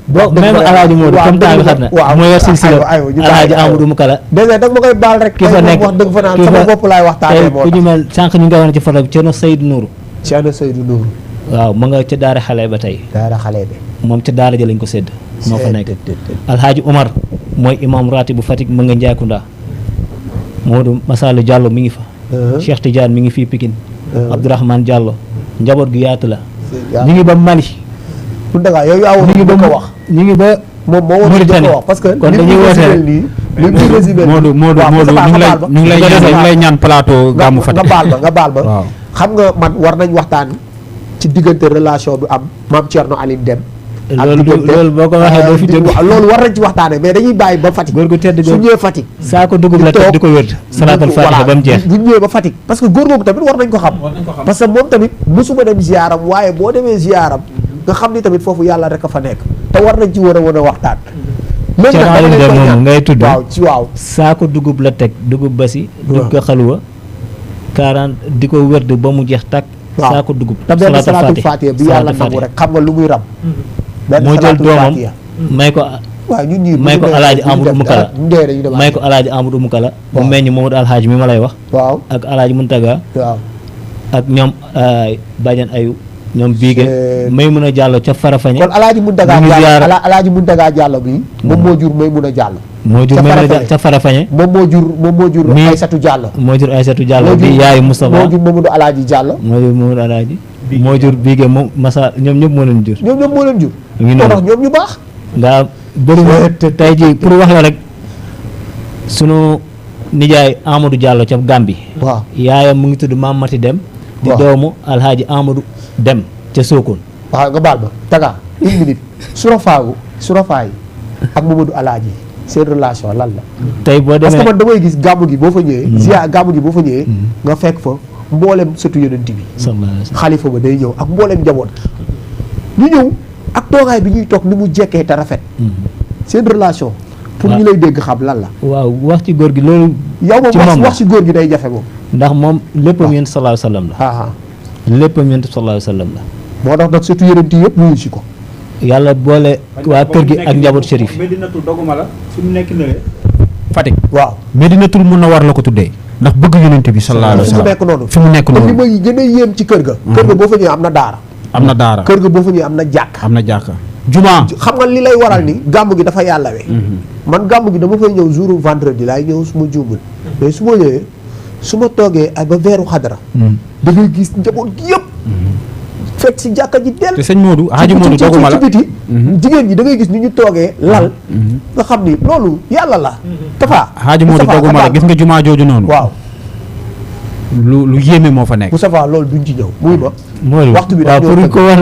boo même Alaaji Modou comme temps bi xam na moo yor silsila Alaaji Amadou Mukala dèjà da nga ma koy baal rek ki fa nekk wax dëgg fa naan sama bopp laay waxtaanee moo ku ñu mel sànq ñu ngi wane ci photo bi Thierno Seydou Nourou waaw ma nga ca daara xale ba tey moom ca daara ja lañ ko sédd moo fa nekk Alhaji Omar mooy imam rati bu Fatick ma nga Njaakunda Modou Massalu Diallo mi ngi fa Cheikh Tidiane mi ngi fii Pikine Abdourahmane Diallo njaboot gu yaatu la ñu ngi ba Mali Muntaga yow yaa ñu ngi ba ko wax ñu ngi ba moom moo Mauritanie wax parce que kon dañuy woote rek Modou ñu ngi lay ñaan plateau gàmmu Fatick nga baal ma xam nga man war nañ waxtaan ci diggante relation bi am Maam Thierno Aline Deme loolu boo ko waxee doo fi jóg. loolu war nañ ci waxtaane mais dañuy bàyyi ba Fatick. góor gu tedd su ñëwee Fatick. saako dugub la teg di ko wér. salaatul faatiha ba mu jeex. bu ñëwee ba Fatick parce que góor googu tamit war nañ ko xam. parce que moom tamit musuma dem ziaram waaye boo demee ziaram nga xam ni tamit foofu yàlla rek a fa nekk te war nañ ci war a waxtaan. léegi nag dama leen moom ngay tudd waaw saako dugub la teg dugub basi. dugub ko xaluwa 40 di ko wér ba mu jeex tàkk. saako dugub te benn salaatul faatiha bi yàlla nangu rek xam nga lu muy ram. moo jël doomam may ko. waaw ñun ñii may ko alaaji Amadou Mukala may ko alaaji Amadou Mukala. mu meññ Mamadou Alhaji mi ma lay wax. waaw ak alaaji Muntaga. waaw ak ñoom Badiane Ayu ñoom biige may mun a jàllo ca Farafeñe. kon alaaji Muntaga Jàllo bi moom moo jur may mun a jàllo. moo jur may mun a ca Farafeñe. moom moo jur Aysatu Jàllo. moo jur Aysatu Jàllo bi yaayu Moustapha. moo jur Mamadou Alaaji Jàllo. moo jur Mamadou Alaaji. moo jur biige moom Massa ñoom ñëpp moo leen jur. moo tax ñoom ñu baax. nga bëri na tey jii pour wax la rek sunu nijaay Amadou Diallo ca Gambie. waaw yaayam mu ngi tudd Maam Mati Dem. di doomu Alhaji Amadou Dem ca Sokone. waaw nga baal ma taga une minute Surafaay ak Mamadou Alaaji seen relation lan la. tey boo demee parce que man damay gis gàmmu gi boo fa ñëwee. ziar gàmmu gi boo fa ñëwee. nga fekk fa mboolem sëtu yonent bi. xalifa ba day ñëw ak mboolem njaboot ñu ñëw ak toogaay bi ñuy toog ni mu jekkee te rafet. seen relation. pour ñu lay dégg xam lan la. waaw wax ci góor gi loolu. yow moom wax ci góor gi day jafe moom. ndax moom léppam yonent sallallahu alayhi wasallam la. léppam yonent sallallahu alayhi wasallam la. moo tax nag surtout yonent yi yëpp wuyu si ko. yàlla boole waa kër gi ak njaboot Chérif. Medinatul doguma la fi mu nekk nii Fatick. waaw Medinatul mun na war la ko tuddee. ndax bëgg yonent bi sallallahu alayhi wasallam. fi mu nekk noonu fi mu nekk noonu. li may gën a yéem ci kër ga. kër ga boo fa ñëwee am na daara. am na daara kër ga boo fa ñëwee am na jàkk. am na jàkka. juma xam nga li lay waral ni gàmmu gi dafa yàllawee. man gàmmu gi dama fay ñëw jour vendredi laay ñëw su ma juumul mais su ma ñëwee su ma toogee ay ba weeru xadara da ngay gis njaboot gi yëpp fekk si jàkka ji del te sëñ Modou Hadji Modou doguma la ci biti jigéen ñi da ngay gis ni ñu toogee lal nga xam ni loolu yàlla la Tafa Hadji Modou doguma la gis nga jumaa jooju noonu waaw lu yéeme moo fa nekk Moustapha loolu duñ ci ñëw muy ba mooy waxtu bi waaw pour ko wax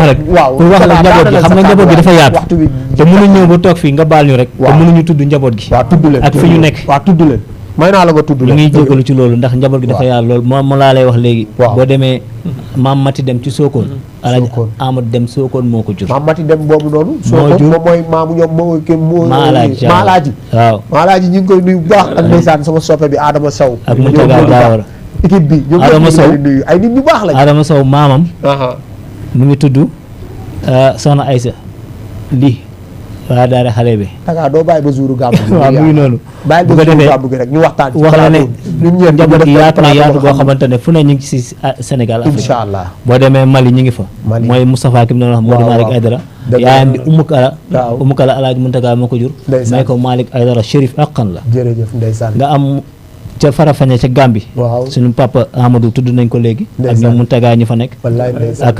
rek waaw pour wax la njaboot gi xam nga njaboot gi dafa yaatu waxtu bi te mënuñ ñëw ba toog fii nga baal ñu rek te mënuñu tudd njaboot gi waaw tudd leen ak fi ñu nekk waaw tudd leen may naa la nga tudd ñu ngi jégalu ci loolu ndax njaboot gi dafa yaatu loolu moom laa lay wax léegi boo demee Maam Mati Dem ci Sokone Alaaji Amadou Dem Sokone moo ko jur Maam Mati Dem boobu noonu moo jur moom mooy maamu ñoom moo Maalaaji waaw Maalaaji ñu ngi koy nuyu bu baax ak ndeysaan sama soppe bi Adama Sow ak Moutaga Daawara équipe bi ñoom Adama Sow nuyu ay nit ñu baax lañ Adama Sow maamam mu ngi tudd Soxna Aysa lii waa daara xale bi taga doo bàyyi ba jouru gàmmu gi waaw mu ngi noonu bàyyi ba jouru gàmmu gi rek ñu waxtaan ci wax la ne njaboot gi yaatu na yaatu boo xam xamante ne fu ne ñu ngi si Sénégal Afrique incha allah boo demee Mali ñu ngi fa mooy Moustapha ki mu doon wax Modou Malick Aydara yaayam di Umu Kala Alaaji Muntaga moo ko jur may ko Malick Aydara Chérif Aqan la jërëjëf ndeysaan nga am ca Farafeñe ca Gambie suñu papa Amadou tudd nañ ko léegi ak ñoom Muntaga ñi fa nekk ak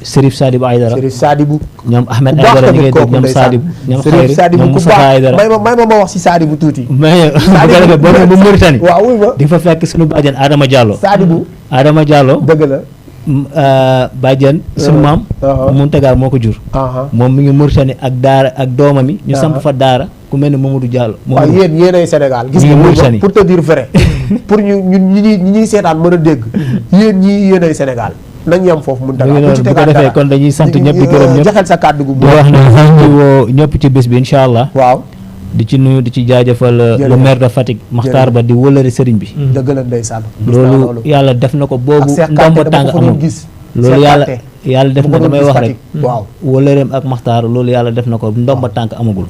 Chérif Sadibou Aydara Chérif Sadibou ñoom Ahmed Aydara ñi ngay dégg ñoom Sadibou ñoom Xayri ñoom Moustapha Aydara may ma wax si Sadibou tuuti mais bu defee boo Mauritanie waaw wuy ma di fa fekk suñu bàjjen Adama Diallo Sadibou dëgg la bàjjen suñu maam Muntaga moo ko jur moom mi ngi Mauritanie ak daara ak doomam yi ñu samp fa daara ku mel ne Mamadou Diallo waaw yéenay Sénégal gis nga pour te dire vrai pour ñun ñi seetaan mën a dégg yéen ñii yéenay Sénégal nañ yam foofu mun bu ko defee kon dañuy sant ñëpp di gërëm ñëpp joxel sa kàddu gu di wax ne ci woo ñëpp ci bés bi incha allah waaw di ci nuyu di ci jaajëfal le maire de Fatick Makhtar Ba di wëlëri sëriñ bi dëgg la ndeysaan loolu yàlla def na ko boobu ndomba tàng amul loolu yàlla def na damay wax rek waaw wëlëreem ak Makhtar loolu yàlla def na ko ndomba tànk amagul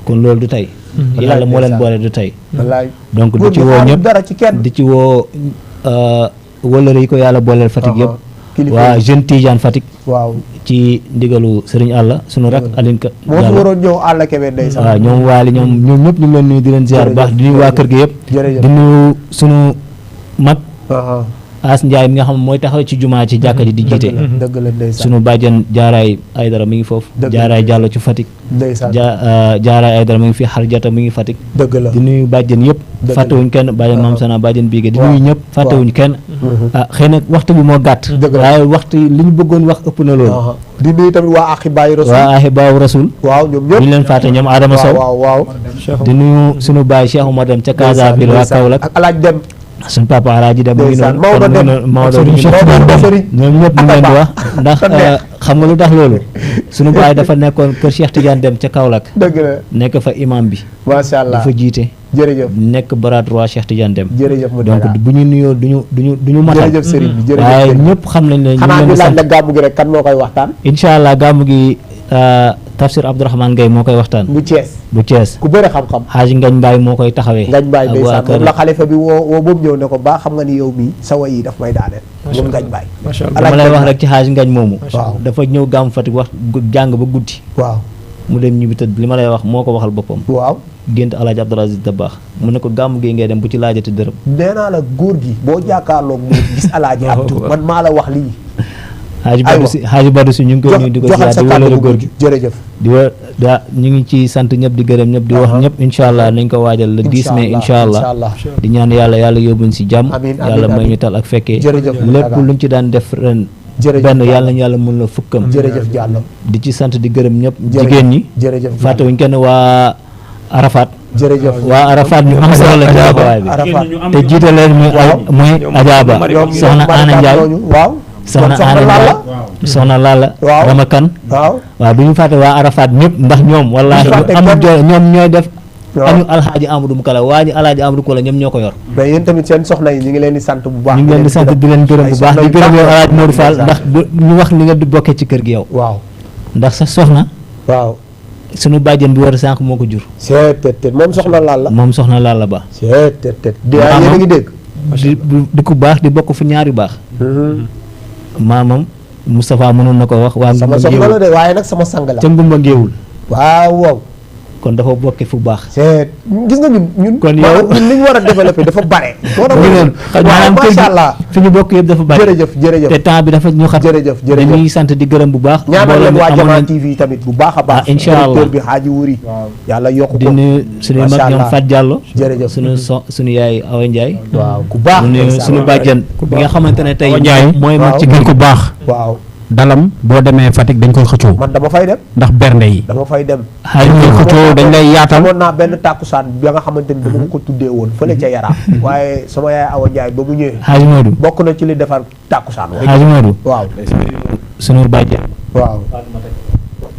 kon loolu du tey yàlla moo leen boole du tey donc di ci woo ñëpp di ci woo wëlëre yi ko yàlla booleel Fatick yëpp waa jeune Tidiane Fatick waaw ci ndigalu Serigne Alla sunu rak Aline Ka moo fi waroon ñëw Alla Kébé ndeysaan waaw ñoom waali ñoom ñëpp ñu ngi leen nuyu di leen ziar bu baax di nuyu waa kër gi yëpp di nuyu sunu mag As Ndiaye mi nga xam mooy taxaw ci jumaa ci jàkka ji di jiite. dëgg la ndeysaan. sunu bàjjen Jaaraay Aydara mi ngi foofu. Jaaraay Jàllo ci Fatick. ndeysaan Jaaraay Aydara mi ngi fi Xarjata mi ngi Fatick. dëgg la di nuyu bàjjen yëpp. fàttewuñ kenn bàjjen Maam Sana bàjjen Biige di nuyu ñëpp fàttewuñ kenn. xëy na waxtu bi moo gàtt. waaye waxtu li ñu bëggoon wax ëpp na loolu. di nuyu tamit waa Axibaayu Rasul. waa Axibaayu Rasul. waaw ñoom ñëpp ñu leen fàtte ñoom Adama Sow. waaw di nuyu sunu baay Cheikh Oumar Dem ca Casaville waa Kaolack. ak Alaaj Dem. suñu papa Alaaji Dem mu ngi noonu Maodo Dem Maodo ñoom ñëpp ñu leen di wax ndax xam nga lu tax loolu suñu baay dafa nekkoon kër Cheikh Tidiane Dem ca Kaolack. dëgg la nekk fa imam bi. macha allah dafa jiite. jërëjëf nekk baraat roi Cheikh Tidiane Dem. jërëjëf donc bu ñu nuyoo duñu matal. jërëjëf sëriñ bi jërëjëf waaye ñëpp xam nañ ne. xanaa ñu laaj la gàmmu gi rek kan moo koy waxtaan. incha allah gàmmu gi Tafsir Abdourahmane Gaye moo koy waxtaan. bu Thiès ku bëri xam-xam. Xaaji Ngañ Mbaay moo koy taxawee. Ngañ Mbaay ndeysaan moom la xalifa bi woo boobu ñëw ne ko ba xam nga ni yow mii sa way yi daf may daaneel. moom Ngañ Mbaay. dama lay wax rek ci Xaaji Ngañ moomu. waaw dafa ñëw gàmmu Fatick wax jàng ba guddi. waaw mu dem ñibbi tëdd li ma lay wax moo ko waxal boppam. waaw gént Alaaji Abdoul Aziz Dabakh mu ne ko gàmmu gi ngay dem bu ci laajati dërëm. nee naa la góor gi boo jàkkaarloog mu gis Alaaji Abdou man maa la wax lii. Xaaji Badou si ñu ngi koy nuyu di ko ziar di wala góor gi jërëjëf di wa daa ñu ngi ci sant ñëpp di gërëm ñëpp di wax ñëpp incha allah nañ ko waajal le 10 mai incha allah di ñaan yàlla yóbbuñ si jàmm yàlla may ñu tal ak fekkee lépp luñ ci daan def ren benn yàlla nañu yàlla mën la fukkam jërëjëf Diallo di ci sant di gërëm ñëpp jigéen ñi jërëjëf fàttewuñ kenn waa Arafat jërëjëf waa Arafat ñu am solo la ci taxawaay bi te jiite leen mooy Ajaaba soxna Ana Ndiaye waaw soxna Ana Ndiaye soxna Lalla Rama Kan waaw du ñu fàtte waa Arafat ñëpp ndax ñoom wallaahi amul ñoom ñooy def añu alxaaji Amadou Mukala waa ñu alxaaji Amadou Mukala ñoom ñoo ko yor mais yéen tamit seen soxna yi ñu ngi leen di sant bu baax ñu ngi leen di sant di leen gërëm bu baax di gërëm yow alxaaji Modou Fall ndax ñu wax li nga di bokkee ci kër gi yow waaw ndax sa soxna waaw sunu bàjjen bi war a sànq moo ko jur moom soxna Lalla moom soxna Lalla Ba yéen a ngi dégg di ku baax di bokk fu ñaari baax maamam Moustapha mënoon na ko wax waa sama soxna la de waaye nag sama sang la ca Ngumba Ngéewul waaw kon dafa bokke fu baax gis nga ñun kon yow ñun li ñu war a développé dafa bare maanaam macha allah fi ñu bokk yëpp dafa bare jërëjëf te temps bi dafa ñu xat jërëjëf dañuy sant di gërëm bu baax ñaanal leen waa Jamaa TV tamit bu baax a baax incha allah directeur bi Xaaji Wuri yàlla yokk ko di nuyu suñu mag ñoom Fat Diallo jërëjëf suñu yaay Awa Ndiaye waaw ku baax suñu bàjjan bi nga xamante ne tey mooy mag ci gën ku baax waaw dalam boo demee Fatick dañ koy xëccoo man dama fay dem ndax bernde yi dama fay dem dañ koy xëccoo dañ lay yaatal amoon naa benn tàkkusaan bi nga xamante ni dama ko tuddee woon fële ca Yaraam waaye sama yaay Awa Ndiaye ba mu ñëwee Xaaji Modou bokk na ci li defar tàkkusaan Xaaji Modou waaw suñu bàjjan waaw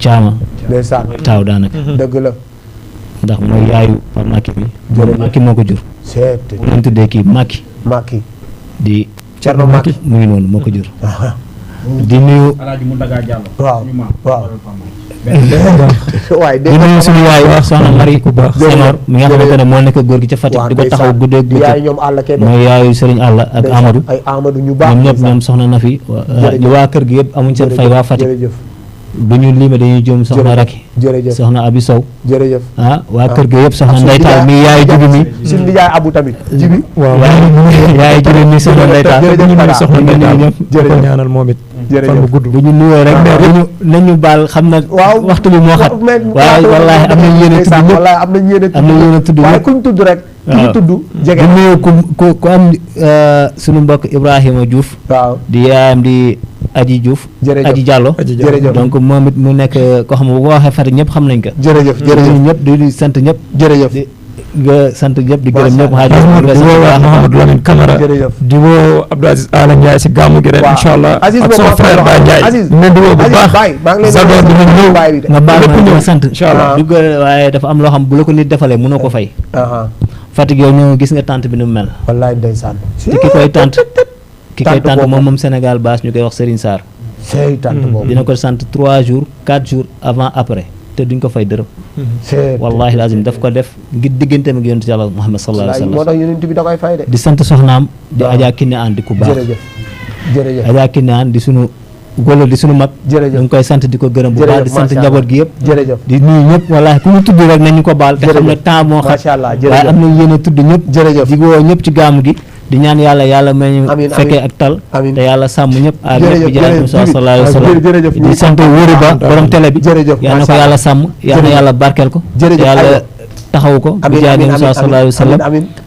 caama ndeysaan taaw daanaka dëgg la ndax mooy yaayu Pape Macky bi Macky moo ko jur lañ tuddee kii Macky di Cerno Macky mu ngi noonu moo ko jur di nuyu Alaaji Muntaga Diallo waaw waaye di nuyu suñu yaay wax soxna Marie Senghor mi nga xamante ne moo nekk góor gi ca Fatick di ko taxaw guddeeg bëccëg mooy yaayu Serigne Alla ak Amadou ñu baax ñoom ñëpp ñoom soxna na fi waa kër gi yëpp amuñ seen fay waa Fatick du ñu lime dañuy jëm soxna Raki soxna Abi Sow jërëjëf waa kër gi yëpp soxna Ndey Taal mi yaayu jibi mi suñu nijaay Abu tamit jibi yaayu jibi mi soxna Ndey Taal jërëjëf ñaanal moom it fan bu gudd bu ñu nuyoo rek nañu baal xam na waxtu bi moo xat waaye wallaahi am nañ yéene tudd ñëpp am nañ yéene tudd waaye kuñ tudd rek ñu tudd jege bu nuyu ku am suñu mbokk Ibrahima Diouf di yaayam di Aji Diouf Aji Diallo donc moom it mu nekk koo xam ne bu ko waxee Fatick ñëpp xam nañ ko jërëjëf ñëpp di sant ñëpp jërëjëf nga sant ñëpp di gërëm ñëpp xaaj di woo Mouhamadou Lamine Camara di woo Abdou Aziz Ala Ndiaye si gàmmu gi ren incha allah ak son frère Baye Ndiaye ne di woo bu baax Zador dina ñëw nga baal ma sant incha allah du waaye dafa am loo xam bu la ko nit defalee mënoo ko fay Fatick yow ñëw gis nga tante bi nu mu mel wallaay ndeysaan te ki koy tante moom Sénégal baas ñu koy wax Serigne Sarr dina ko sant 3 jours 4 jours avant après te duñ ko fay dërëm wallahi lazim daf ko def ngir digganteem ak yonent Yàlla Muhammad sallallahu alayhi wa sallam moo tax yonent bi da koy fay de di sant soxnaam di Adja Kiné An di ku baax jërëjëf Adja Kiné An di sunu golo di sunu mag ñu ngi koy sant di ko gërëm bu baax di sant njaboot gi yëpp di nuyu ñëpp wallahi ku ñu tudd rek nañu ko baal te xam ne temps moo xat waaye am na yéen a tudd ñëpp di woo ñëpp ci gaamu gi di ñaan yàlla may ñu fekkee ak tal te yàlla sàmm ñëpp ak ñëpp bi jaay Musaa sallallahu alayhi wa sallam di sant wóoru ba borom télé bi yal na ko yàlla sàmm yal na yàlla barkeel ko yàlla taxaw ko bi jaay Musaa sallallahu alayhi wa sallam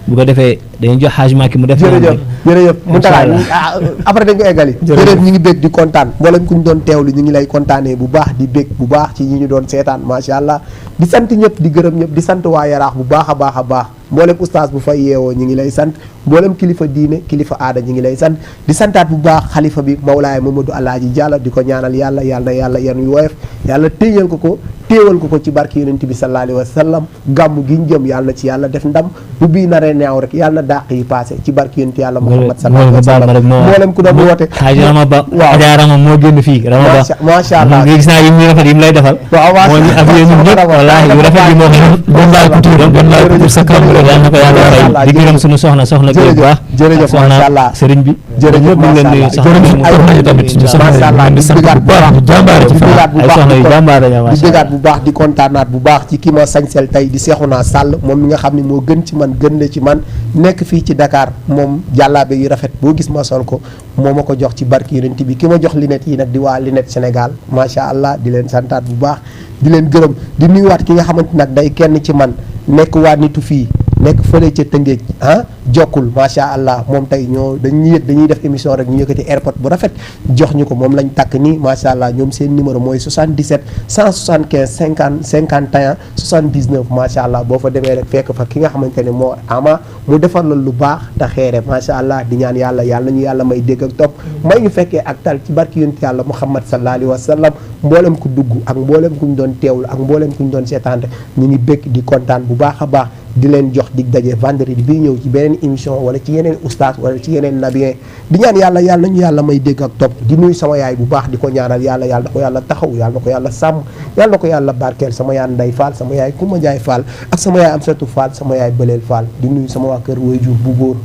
bu ko defee dañuy jox Hadj Macky mu def jërëjëf mu taxaa après dañ ko eggali jërëjëf ñu ngi bég di kontaan mboolem ku ñu doon teewlu ñu ngi lay kontaanee bu baax di bég bu baax ci ñi ñu doon seetaan macha allah di sant ñëpp di gërëm ñëpp di sant waa Yaraax bu baax a baax mboolem oustaz bu fay yeewoo ñu ngi lay sant mboolem kilifa diine kilifa aada ñu ngi lay sant di santaat bu baax xalifa bi Mawlaay Mamadou Alaaji Diallo di ko ñaanal yàlla na yàlla yan yu woyof yàlla téyal ko ci barke yonent bi sallallahu alayhi wa sallam gàmmu gi ñu jëm yàlla na ci yàlla def ndam bu bii naree neew rek yàlla na dàq yi passé ci barke yonent yàlla Muhammad sallallahu alayhi wa sallam mboolem ku doon woote Rama Ba Adja Rama moo génn fii Rama Ba macha allah gis naa yi muy rafet yi mu lay defal moo ñu ab yéen ñun ñëpp wallaahi yu rafet yi moo xam doon laal couture sa kam yàlla na ko yàlla fay di gërëm suñu soxna bi bu baax jërëjëf macha allah sëriñ bi jërëjëf ñu leen nuyu soxna tamit suñu soxna di sant bu baax jàmbaare ci ay soxna yu jàmbaare di déggaat bu baax di kontaanaat bu baax ci ki ma sañsel tey di Seexuna Sàll moom mi nga xam ne moo gën ci man gën la ci man nekk fii ci Dakar moom jàllaabe yu rafet boo gis ma sol ko moo ma ko jox ci barki yonent bi ki ma jox lunette yi nag di waa lunette Sénégal macha allah di leen santaat bu baax di leen gërëm di nuyuwaat ki nga xamante nag day kenn ci man nekk waa nitu fii nekk fële ca Tëngéej jokkul macha allah moom tey dañuy def émission rek ñu yëkkati airport bu rafet jox ñu ko moom lañ takk nii macha allah ñoom seen numéro mooy 77 175 51 79 macha allah boo fa demee rek fekk fa ki nga xamante ne moo ama mu defar la lu baax te xeere macha allah di ñaan yàlla ñu yàlla may dégg ak topp may ñu fekkee ak tal ci barki yonent yàlla Muhammad sallallahu alayhi wa sallam mboolem ku dugg ak mboolem ku ñu doon teewlu ak mboolem ku ñu doon seetaan rek ñu ngi bëgg di kontaan bu baax a baax di leen jox dig daje vendredi bii ñëw ci beneen émission wala ci yeneen oustaz wala ci yeneen nabien di ñaan yàlla nañu yàlla may dégg ak topp di nuyu sama yaay bu baax di ko ñaanal yàlla na ko yàlla taxaw yàlla na ko yàlla sàmm yàlla na ko yàlla barkeel sama yaay Ndey Fall sama yaay Kumba Njaay Fall ak sama yaay Amsatu Fall sama yaay Bëleel Fall di nuyu sama waa kër waajur bu góor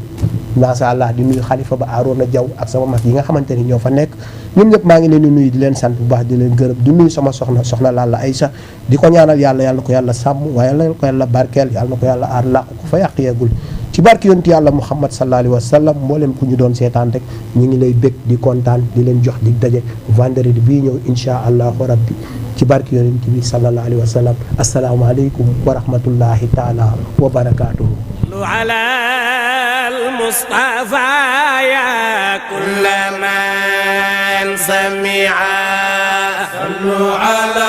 macha allah di nuyu xalifa ba Arona Jaw ak sama mag yi nga xamante ni ñoo fa nekk ñoom ñëpp maa ngi leen di nuyu di leen sant bu baax di leen gërëm di nuyu sama soxna Lalla Aïcha di ko ñaanal yàlla na ko yàlla sàmm waaye yàlla na ko yàlla barkeel yàlla na ko yàlla aar làq ko fa yàq yeegul ci barki yonent yàlla Muhammad sallallahu alayhi wa sallam mboolem ku ñu doon seetaan rek ñu ngi lay bég di kontaan di leen jox di daje vendredi bii ñëw insha allahu rabbi ci barki yonent bi sallallahu alayhi wa sallam asalaamaaleykum wa rahmatullahi taala wa barakaatuhu على المصطفى يا كل من سمع صلوا على